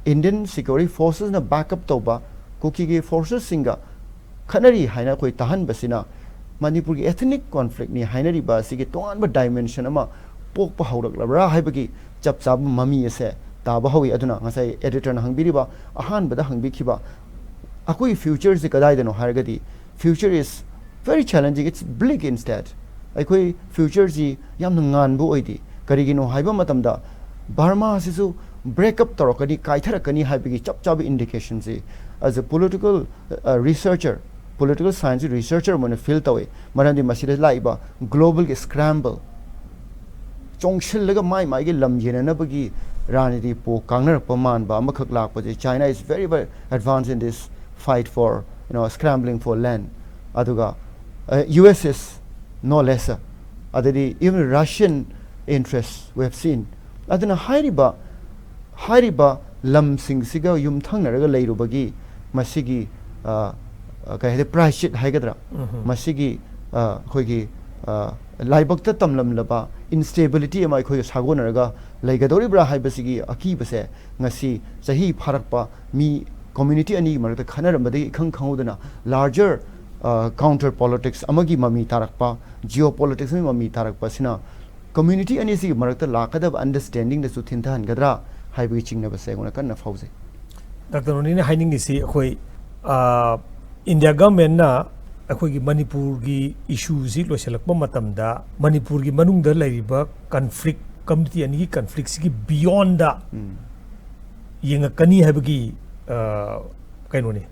Indian security forces ꯅ backup ꯇꯧꯕ ꯀꯨꯀꯤꯒꯤ forces ꯁꯤꯡꯒ ꯈꯠꯅꯔꯤ ꯍꯥꯏꯅ ꯑꯩꯈꯣꯏ ꯇꯥꯍꯟꯕꯁꯤꯅ ꯃꯅꯤꯄꯨꯔꯒꯤ ethnic conflict ꯅꯤ ꯍꯥꯏꯅꯔꯤꯕ ꯑꯁꯤꯒꯤ ꯇꯣꯉꯥꯟꯕ dimension ꯑꯃ ꯄꯣꯛꯄ ꯍꯧꯔꯛꯂꯕ꯭ꯔꯥ ꯍꯥꯏꯕꯒꯤ ꯆꯞ ꯆꯥꯕ ꯃꯃꯤ ꯑꯁꯦ ꯇꯥꯕ ꯍꯧꯏ꯫ ꯑꯗꯨꯅ ꯉꯁꯥꯏ editor ꯅ ꯍꯪꯕꯤꯔꯤꯕ, ꯑꯍꯥꯟꯕꯗ ꯍꯪꯕꯤꯈꯤꯕ, ꯑꯩꯈꯣꯏꯒꯤ future ꯁꯤ ꯀꯗꯥꯏꯗꯅꯣ ꯍꯥꯏꯔꯒꯗꯤ future is very challenging, it's bleak instead. ꯑꯩꯈꯣꯏ future ꯁꯤ ꯌꯥꯝꯅ ꯉꯥꯟꯕ ꯑꯣꯏꯗꯦ꯫ ꯀꯔꯤꯒꯤꯅꯣ ꯍꯥꯏꯕ ꯃꯇꯝꯗ ꯕꯔꯃꯥ ꯑꯁꯤꯁꯨ break up ꯇꯧꯔꯛꯀꯅꯤ, ꯀꯥꯏꯊꯔꯛꯀꯅꯤ ꯍꯥꯏꯕꯒꯤ ꯆꯞ ꯆꯥꯕ indication ꯁꯤ as a political researcher, political science researcher ꯑꯃ ꯑꯣꯏꯅ feel ꯇꯧꯏ꯫ ꯃꯔꯝꯗꯤ ꯃꯁꯤꯗ ꯂꯥꯛꯏꯕ global ꯒꯤ scramble, ꯆꯣꯡꯁꯤꯜꯂꯒ ꯃꯥꯏ ꯃꯥꯏꯒꯤ ꯂꯝ ꯌꯦꯟꯅꯅꯕꯒꯤ ꯔꯥꯖꯅꯤꯇꯤ ꯄꯣ ꯀꯥꯡꯅꯔꯛꯄ ꯃꯥꯟꯕ ꯑꯃꯈꯛ ꯂꯥꯛꯄꯁꯦ, China is very, very advanced in this fight for, you know, scrambling for land. ꯑꯗꯨꯒ US is no lesser. ꯑꯗꯩꯗꯤ even Russian interests we have seen. ꯑꯗꯨꯅ ꯍꯥꯏꯔꯤꯕ ꯍꯥꯏꯔꯤꯕ ꯂꯝꯁꯤꯡꯁꯤꯒ ꯌꯨꯝꯊꯪꯅꯔꯒ ꯂꯩꯔꯨꯕꯒꯤ ꯃꯁꯤꯒꯤ, ꯑ, ꯑ, ꯀꯩ ꯍꯥꯏꯗꯤ, ꯄ꯭ꯔꯥꯏꯁꯤꯠ ꯍꯥꯏꯒꯗ꯭ꯔꯥ? ꯃꯁꯤꯒꯤ, ꯑ, ꯑꯩꯈꯣꯏꯒꯤ, ꯑ, ꯂꯥꯏꯕꯛꯇ ꯇꯝꯂꯝꯂꯕ instability ꯑꯃ ꯑꯩꯈꯣꯏꯒ ꯁꯥꯒꯣꯟꯅꯔꯒ ꯂꯩꯒꯗꯧꯔꯤꯕ꯭ꯔꯥ ꯍꯥꯏꯕꯁꯤꯒꯤ ꯑꯀꯤꯕꯁꯦ ꯉꯁꯤ ꯆꯍꯤ ꯐꯥꯔꯛꯄ ꯃꯤ community ꯑꯅꯤꯒꯤ ꯃꯔꯛꯇ ꯈꯠꯅꯔꯝꯕꯗꯒꯤ ꯏꯈꯪ ꯈꯪꯍꯧꯗꯅ larger, ꯑ, counter politics ꯑꯃꯒꯤ ꯃꯃꯤ ꯇꯥꯔꯛꯄ, geopolitics ꯑꯃꯒꯤ ꯃꯃꯤ ꯇꯥꯔꯛꯄ ꯑꯁꯤꯅ community ꯑꯅꯤꯁꯤꯒꯤ ꯃꯔꯛꯇ ꯂꯥꯛꯀꯗꯕ understanding ꯗꯁꯨ ꯊꯤꯟꯊꯍꯟꯒꯗ꯭ꯔꯥ ꯍꯥꯏꯕꯒꯤ ꯆꯤꯡꯅꯕꯁꯦ ꯑꯩꯉꯣꯟꯗ ꯀꯟꯅ ꯐꯥꯎꯖꯩ꯫ ꯗꯥꯛꯇꯔ ꯔꯣꯅꯤꯅ ꯍꯥꯏꯅꯤꯡꯉꯤꯁꯤ, ꯑꯩꯈꯣꯏ, ꯑ, India government ꯅ ꯑꯩꯈꯣꯏꯒꯤ ꯃꯅꯤꯄꯨꯔꯒꯤ issue ꯁꯤ ꯂꯣꯏꯁꯤꯜꯂꯛꯄ ꯃꯇꯝꯗ ꯃꯅꯤꯄꯨꯔꯒꯤ ꯃꯅꯨꯡꯗ ꯂꯩꯔꯤꯕ conflict, community ꯑꯅꯤꯒꯤ conflict ꯁꯤꯒꯤ beyond ꯗ ꯌꯦꯡꯉꯛꯀꯅꯤ ꯍꯥꯏꯕꯒꯤ, ꯑ, ꯀꯩꯅꯣꯅꯤ,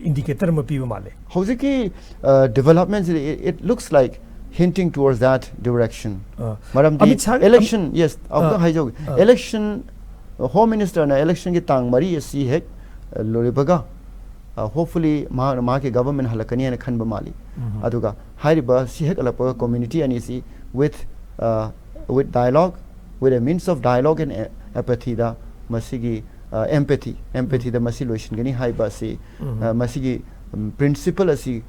indicator ꯑꯃ ꯄꯤꯕ ꯃꯥꯜꯂꯦ꯫ ꯍꯧꯖꯤꯛꯀꯤ, ꯑ, development CD, it, it looks like hinting towards that direction. ꯑ, ꯃꯔꯝꯗꯤ ꯑꯃꯤꯠ ꯁꯥꯍ-, election, yes, ꯑꯃꯨꯛꯇꯪ ꯑ, ꯍꯥꯏꯖꯍꯧꯒꯦ꯫ ꯑ꯫ Election, Home Minister ꯅ election ꯒꯤ ꯇꯥꯡ ꯃꯔꯤ ꯑꯁꯤ ꯍꯦꯛ, ꯑ, ꯂꯣꯏꯕꯒ, ꯑ, hopefully ꯃꯍꯥꯛꯅ ꯃꯍꯥꯛꯀꯤ government ꯍꯜꯂꯛꯀꯅꯤ ꯍꯥꯏꯅ ꯈꯟꯕ ꯃꯥꯜꯂꯤ꯫ ꯑꯗꯨꯒ ꯍꯥꯏꯔꯤꯕ ꯁꯤ ꯍꯦꯛ ꯍꯜꯂꯛꯄꯒ community ꯑꯅꯤꯁꯤ with, ꯑ, with dialogue, with a means of dialogue and a-, apathy ꯗ ꯃꯁꯤꯒꯤ, ꯑ, empathy, empathy ꯗ ꯃꯁꯤ ꯂꯣꯏꯁꯤꯟꯒꯅꯤ ꯍꯥꯏꯕ ꯑꯁꯤ, ꯑ, ꯃꯁꯤꯒꯤ, ꯎꯝ, principle ꯑꯁꯤ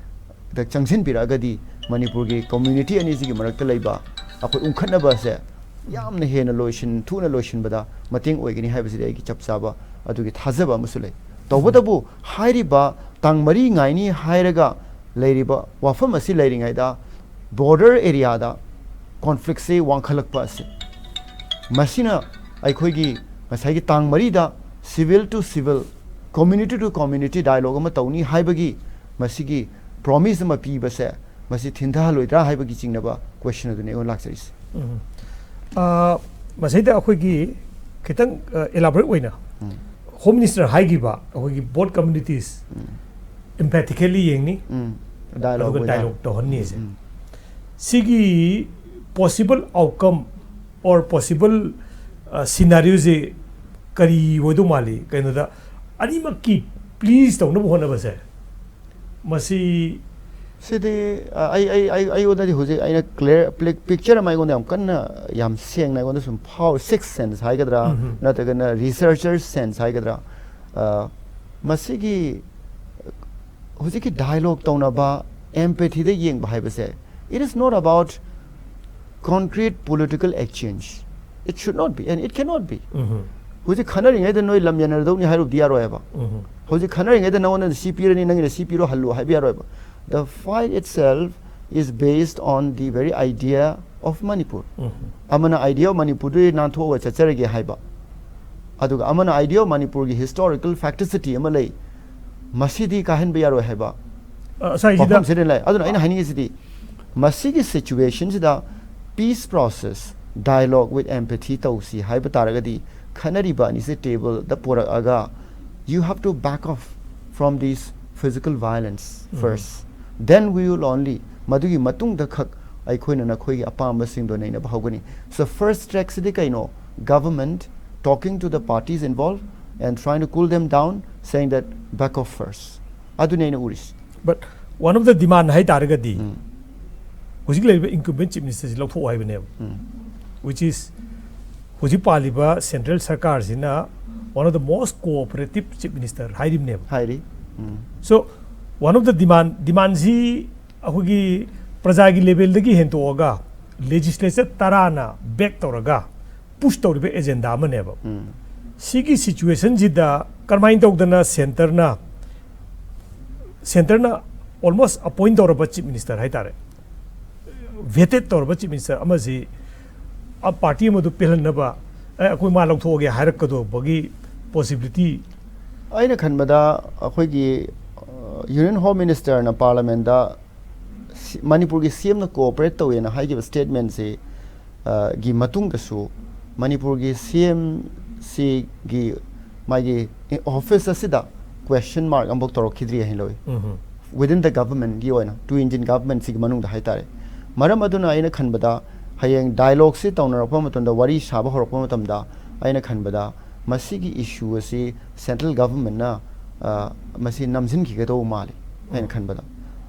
ꯗ ꯆꯪꯁꯤꯟꯕꯤꯔꯛꯑꯒꯗꯤ ꯃꯅꯤꯄꯨꯔꯒꯤ community ꯑꯅꯤꯁꯤꯒꯤ ꯃꯔꯛꯇ ꯂꯩꯕ ꯑꯩꯈꯣꯏ ꯎꯪꯈꯠꯅꯕ ꯑꯁꯦ ꯌꯥꯝꯅ ꯍꯦꯟꯅ ꯂꯣꯏꯁꯤꯟ-, ꯊꯨꯅ ꯂꯣꯏꯁꯤꯟꯕꯗ ꯃꯇꯦꯡ ꯑꯣꯏꯒꯅꯤ ꯍꯥꯏꯕꯁꯤꯗꯤ ꯑꯩꯒꯤ ꯆꯞ ꯆꯥꯕ ꯑꯗꯨꯒꯤ ꯊꯥꯖꯕ ꯑꯃꯁꯨ ꯂꯩ꯫ ꯇꯧꯕꯇꯕꯨ ꯍꯥꯏꯔꯤꯕ ꯇꯥꯡ ꯃꯔꯤ ꯉꯥꯏꯅꯤ ꯍꯥꯏꯔꯒ ꯂꯩꯔꯤꯕ ꯋꯥꯐꯝ ꯑꯁꯤ ꯂꯩꯔꯤꯉꯩꯗ border area ꯗ conflict ꯁꯤ ꯋꯥꯡꯈꯠꯂꯛꯄ ꯑꯁꯤ, ꯃꯁꯤꯅ ꯑꯩꯈꯣꯏꯒꯤ ꯉꯁꯥꯏꯒꯤ ꯇꯥꯡ ꯃꯔꯤꯗ civil to civil, community to community dialogue ꯑꯃ ꯇꯧꯅꯤ ꯍꯥꯏꯕꯒꯤ ꯃꯁꯤꯒꯤ promise ꯑꯃ ꯄꯤꯕꯁꯦ, ꯃꯁꯤ ꯊꯤꯟꯊꯍꯜꯂꯣꯏꯗ꯭ꯔꯥ ꯍꯥꯏꯕꯒꯤ ꯆꯤꯡꯅꯕ question ꯑꯗꯨꯅꯤ ꯑꯩꯉꯣꯟꯗ ꯂꯥꯛꯆꯔꯤꯁꯦ꯫ ꯎꯝ꯫ ꯑ, ꯃꯁꯤꯗ ꯑꯩꯈꯣꯏꯒꯤ ꯈꯤꯇꯪ ꯏꯂꯥꯕꯣꯔꯦꯠ ꯑꯣꯏꯅ ꯍꯣꯝ ꯃꯤꯅꯤꯁꯇꯔ ꯍꯥꯏꯈꯤꯕ ꯑꯩꯈꯣꯏꯒꯤ ꯕꯣꯠ ꯀꯝꯃꯨꯅꯤꯇꯤꯁ ꯏꯝꯄꯦꯊꯤꯀꯦꯂꯤ ꯌꯦꯡꯅꯤ, ꯗꯥꯏꯂꯣꯛ ꯑꯗꯨꯒ ꯗꯥꯏꯂꯣꯛ ꯇꯧꯍꯟꯅꯤꯁꯦ꯫ ꯁꯤꯒꯤ possible outcome or possible scenarioꯁꯦ ꯀꯔꯤ ꯑꯣꯏꯗꯧ ꯃꯥꯜꯂꯤ? ꯀꯩꯅꯣꯗ ꯑꯅꯤꯃꯛꯀꯤ ꯄ꯭ꯂꯤꯁ ꯇꯧꯅꯕ ꯍꯣꯠꯅꯕꯁꯦ, ꯃꯁꯤ ꯁꯤꯗꯤ ꯑ, ꯑꯩ ꯑꯩ ꯑꯩ ꯑꯩꯉꯣꯟꯗꯗꯤ ꯍꯧꯖꯤꯛ ꯑꯩꯅ ꯀ꯭ꯂꯤꯌꯥꯔ ꯄꯤꯛꯆꯔ ꯑꯃ ꯑꯩꯉꯣꯟꯗ ꯌꯥꯝ ꯀꯟꯅ, ꯌꯥꯝ ꯁꯦꯡꯅ ꯑꯩꯉꯣꯟꯗ ꯁꯨꯝ ꯐꯥꯎ, ꯁꯤꯛꯁ ꯁꯦꯟꯁ ꯍꯥꯏꯒꯗ꯭ꯔꯥ, ꯅꯠꯇ꯭ꯔꯒꯅ ꯔꯤꯁꯔꯆꯔ ꯁꯦꯟꯁ ꯍꯥꯏꯒꯗ꯭ꯔꯥ, ꯑ, ꯃꯁꯤꯒꯤ ꯍꯧꯖꯤꯛꯀꯤ ꯗꯥꯏꯂꯣꯛ ꯇꯧꯅꯕ, ꯑꯦꯝꯄꯦꯊꯤꯗ ꯌꯦꯡꯕ ꯍꯥꯏꯕꯁꯦ, it is not about concrete political exchange. It should not be and it cannot be. ꯍꯧꯖꯤꯛ ꯈꯟꯅꯔꯤꯉꯩꯗ ꯅꯣꯏ ꯂꯝ ꯌꯦꯟꯅꯔꯗꯧꯅꯤ ꯍꯥꯏꯔꯨꯕꯗꯤ ꯌꯥꯔꯣꯏꯕ꯫ ꯍꯧꯖꯤꯛ ꯈꯟꯅꯔꯤꯉꯩꯗ ꯅꯉꯣꯟꯗ ꯁꯤ ꯄꯤꯔꯅꯤ, ꯅꯪꯒꯤꯅ ꯁꯤ ꯄꯤꯔꯣ, ꯍꯜꯂꯨ ꯍꯥꯏꯕ ꯌꯥꯔꯣꯏꯕ꯫ The fight itself is based on the very idea of Manipur. ꯑꯃꯅ idea of ꯃꯅꯤꯄꯨꯔꯗꯨ ꯅꯥꯟꯊꯣꯛꯑꯒ ꯆꯠꯆꯔꯒꯦ ꯍꯥꯏꯕ, ꯑꯗꯨꯒ ꯑꯃꯅ idea of ꯃꯅꯤꯄꯨꯔꯒꯤ historical facticity ꯑꯃ ꯂꯩ, ꯃꯁꯤꯗꯤ ꯀꯥꯏꯍꯟꯕ ꯌꯥꯔꯣꯏ ꯍꯥꯏꯕ꯫ ꯑ, ꯉꯁꯥꯏꯁꯤꯗ ꯋꯥꯐꯝꯁꯤꯗ ꯂꯩ꯫ ꯑꯗꯨꯅ ꯑꯩꯅ ꯍꯥꯏꯅꯤꯡꯉꯤꯁꯤꯗꯤ, ꯃꯁꯤꯒꯤ ꯁꯤꯆꯨꯋꯦꯁꯟꯁꯤꯗ peace process, dialogue with empathy ꯇꯧꯁꯤ ꯍꯥꯏꯕ ꯇꯥꯔꯒꯗꯤ, ꯈꯟꯅꯔꯤꯕ ꯑꯅꯤꯁꯦ ꯇꯦꯕꯜꯗ ꯄꯨꯔꯛꯑꯒ, you have to back off from these physical violence first, then we will only, ꯃꯗꯨꯒꯤ ꯃꯇꯨꯡꯗ ꯈꯛ ꯑꯩꯈꯣꯏꯅ ꯅꯈꯣꯏꯒꯤ ꯑꯄꯥꯝꯕꯁꯤꯡꯗꯣ ꯅꯩꯅꯕ ꯍꯧꯒꯅꯤ꯫ So first track ꯁꯤꯗꯤ ꯀꯩꯅꯣ? Government talking to the parties involved and trying to cool them down, saying that back off first. ꯑꯗꯨꯅꯤ ꯑꯩꯅ ꯎꯔꯤꯁꯤ꯫ But one of the demand ꯍꯥꯏ ꯇꯥꯔꯒꯗꯤ, ꯍꯧꯖꯤꯛ ꯂꯩꯔꯤꯕ incumbent chief minister ꯁꯤ ꯂꯧꯊꯣꯛꯑꯣ ꯍꯥꯏꯕꯅꯦꯕ, which is ꯍꯧꯖꯤꯛ ꯄꯥꯜꯂꯤꯕ ꯁꯦꯟꯇ꯭ꯔꯦꯜ ꯁꯔꯀꯥꯔꯁꯤꯅ one of the most cooperative chief minister ꯍꯥꯏꯔꯤꯕꯅꯦꯕ꯫ ꯍꯥꯏꯔꯤ꯫ So one of the demand, demandꯁꯤ ꯑꯩꯈꯣꯏꯒꯤ ꯄ꯭ꯔꯖꯥꯒꯤ ꯂꯦꯚꯦꯜꯗꯒꯤ ꯍꯦꯟꯇꯣꯛꯑꯒ ꯂꯦꯖꯤꯁꯂꯦꯆꯔ ꯇꯔꯥꯅ ꯕꯦꯛ ꯇꯧꯔꯒ ꯄꯨꯁ ꯇꯧꯔꯤꯕ ꯑꯦꯖꯦꯟꯗꯥ ꯑꯃꯅꯦꯕ꯫ ꯁꯤꯒꯤ ꯁꯤꯆꯨꯋꯦꯁꯟꯁꯤꯗ ꯀꯔꯝꯍꯥꯏꯅ ꯇꯧꯗꯅ ꯁꯦꯟꯇꯔꯅ, ꯁꯦꯟꯇꯔꯅ almost appoint ꯇꯧꯔꯕ ꯆꯤꯐ ꯃꯤꯅꯤꯁꯇꯔ ꯍꯥꯏꯇꯥꯔꯦ, ꯚꯦꯇꯦꯠ ꯇꯧꯔꯕ ꯆꯤꯐ ꯃꯤꯅꯤꯁꯇꯔ ꯑꯃꯁꯤ ꯄꯥꯔꯇꯤ ꯑꯃꯗꯨ ꯄꯦꯜꯍꯟꯅꯕ, "ꯑꯦ, ꯑꯩꯈꯣꯏ ꯃꯥ ꯂꯧꯊꯣꯛꯑꯒꯦ" ꯍꯥꯏꯔꯛꯀꯗꯧꯕꯒꯤ ꯄꯣꯁꯤꯕꯤꯂꯤꯇꯤ? ꯑꯩꯅ ꯈꯟꯕꯗ ꯑꯩꯈꯣꯏꯒꯤ ꯌꯨꯅꯤꯌꯟ ꯍꯣꯝ ꯃꯤꯅꯤꯁꯇꯔꯅ ꯄꯥꯔꯂꯃꯦꯟꯗ ꯁꯤ-, ꯃꯅꯤꯄꯨꯔꯒꯤ ꯁꯤ ꯑꯦꯝꯅ ꯀꯣꯑꯣꯄꯔꯦꯠ ꯇꯧꯋꯦꯅ ꯍꯥꯏꯈꯤꯕ ꯁ꯭ꯇꯦꯠꯃꯦꯟꯁꯤ, ꯑ, ꯒꯤ ꯃꯇꯨꯡꯗꯁꯨ ꯃꯅꯤꯄꯨꯔꯒꯤ ꯁꯤ ꯑꯦꯝ ꯁꯤꯒꯤ ꯃꯥꯒꯤ ꯑꯣꯐꯤꯁ ꯑꯁꯤꯗ ꯀ꯭ꯋꯦꯁꯟ ꯃꯥꯔꯛ ꯑꯃꯐꯥꯎ ꯇꯧꯔꯛꯈꯤꯗ꯭ꯔꯤ ꯍꯥꯏꯅ ꯂꯧꯏ꯫ Within the governmentꯀꯤ ꯑꯣꯏꯅ, two engine governmentꯁꯤꯒꯤ ꯃꯅꯨꯡꯗ ꯍꯥꯏꯇꯥꯔꯦ꯫ ꯃꯔꯝ ꯑꯗꯨꯅ ꯑꯩꯅ ꯈꯟꯕꯗ ꯍꯌꯦꯡ ꯗꯥꯏꯂꯣꯒꯁꯤ ꯇꯧꯅꯔꯛꯄ ꯃꯇꯝꯗ, ꯋꯥꯔꯤ ꯁꯥꯕ ꯍꯧꯔꯛꯄ ꯃꯇꯝꯗ, ꯑꯩꯅ ꯈꯟꯕꯗ ꯃꯁꯤꯒꯤ ꯏꯁꯨ ꯑꯁꯤ ꯁꯦꯟꯇ꯭ꯔꯦꯜ ꯒꯚꯔꯟꯃꯦꯟꯅ ꯃꯁꯤ ꯅꯝꯁꯤꯟꯈꯤꯒꯗꯧꯕ ꯃꯥꯜꯂꯤ ꯑꯩꯅ ꯈꯟꯕꯗ꯫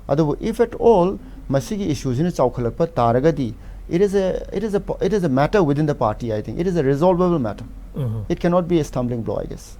ꯑꯗꯨꯕꯨ if at all ꯃꯁꯤꯒꯤ ꯏꯁꯨꯁꯤꯅ ꯆꯥꯎꯈꯠꯂꯛꯄ ꯇꯥꯔꯒꯗꯤ, it is a, it is a, it is a matter within the party, I think. It is a resolvable matter. It cannot be a stumbling block, I guess.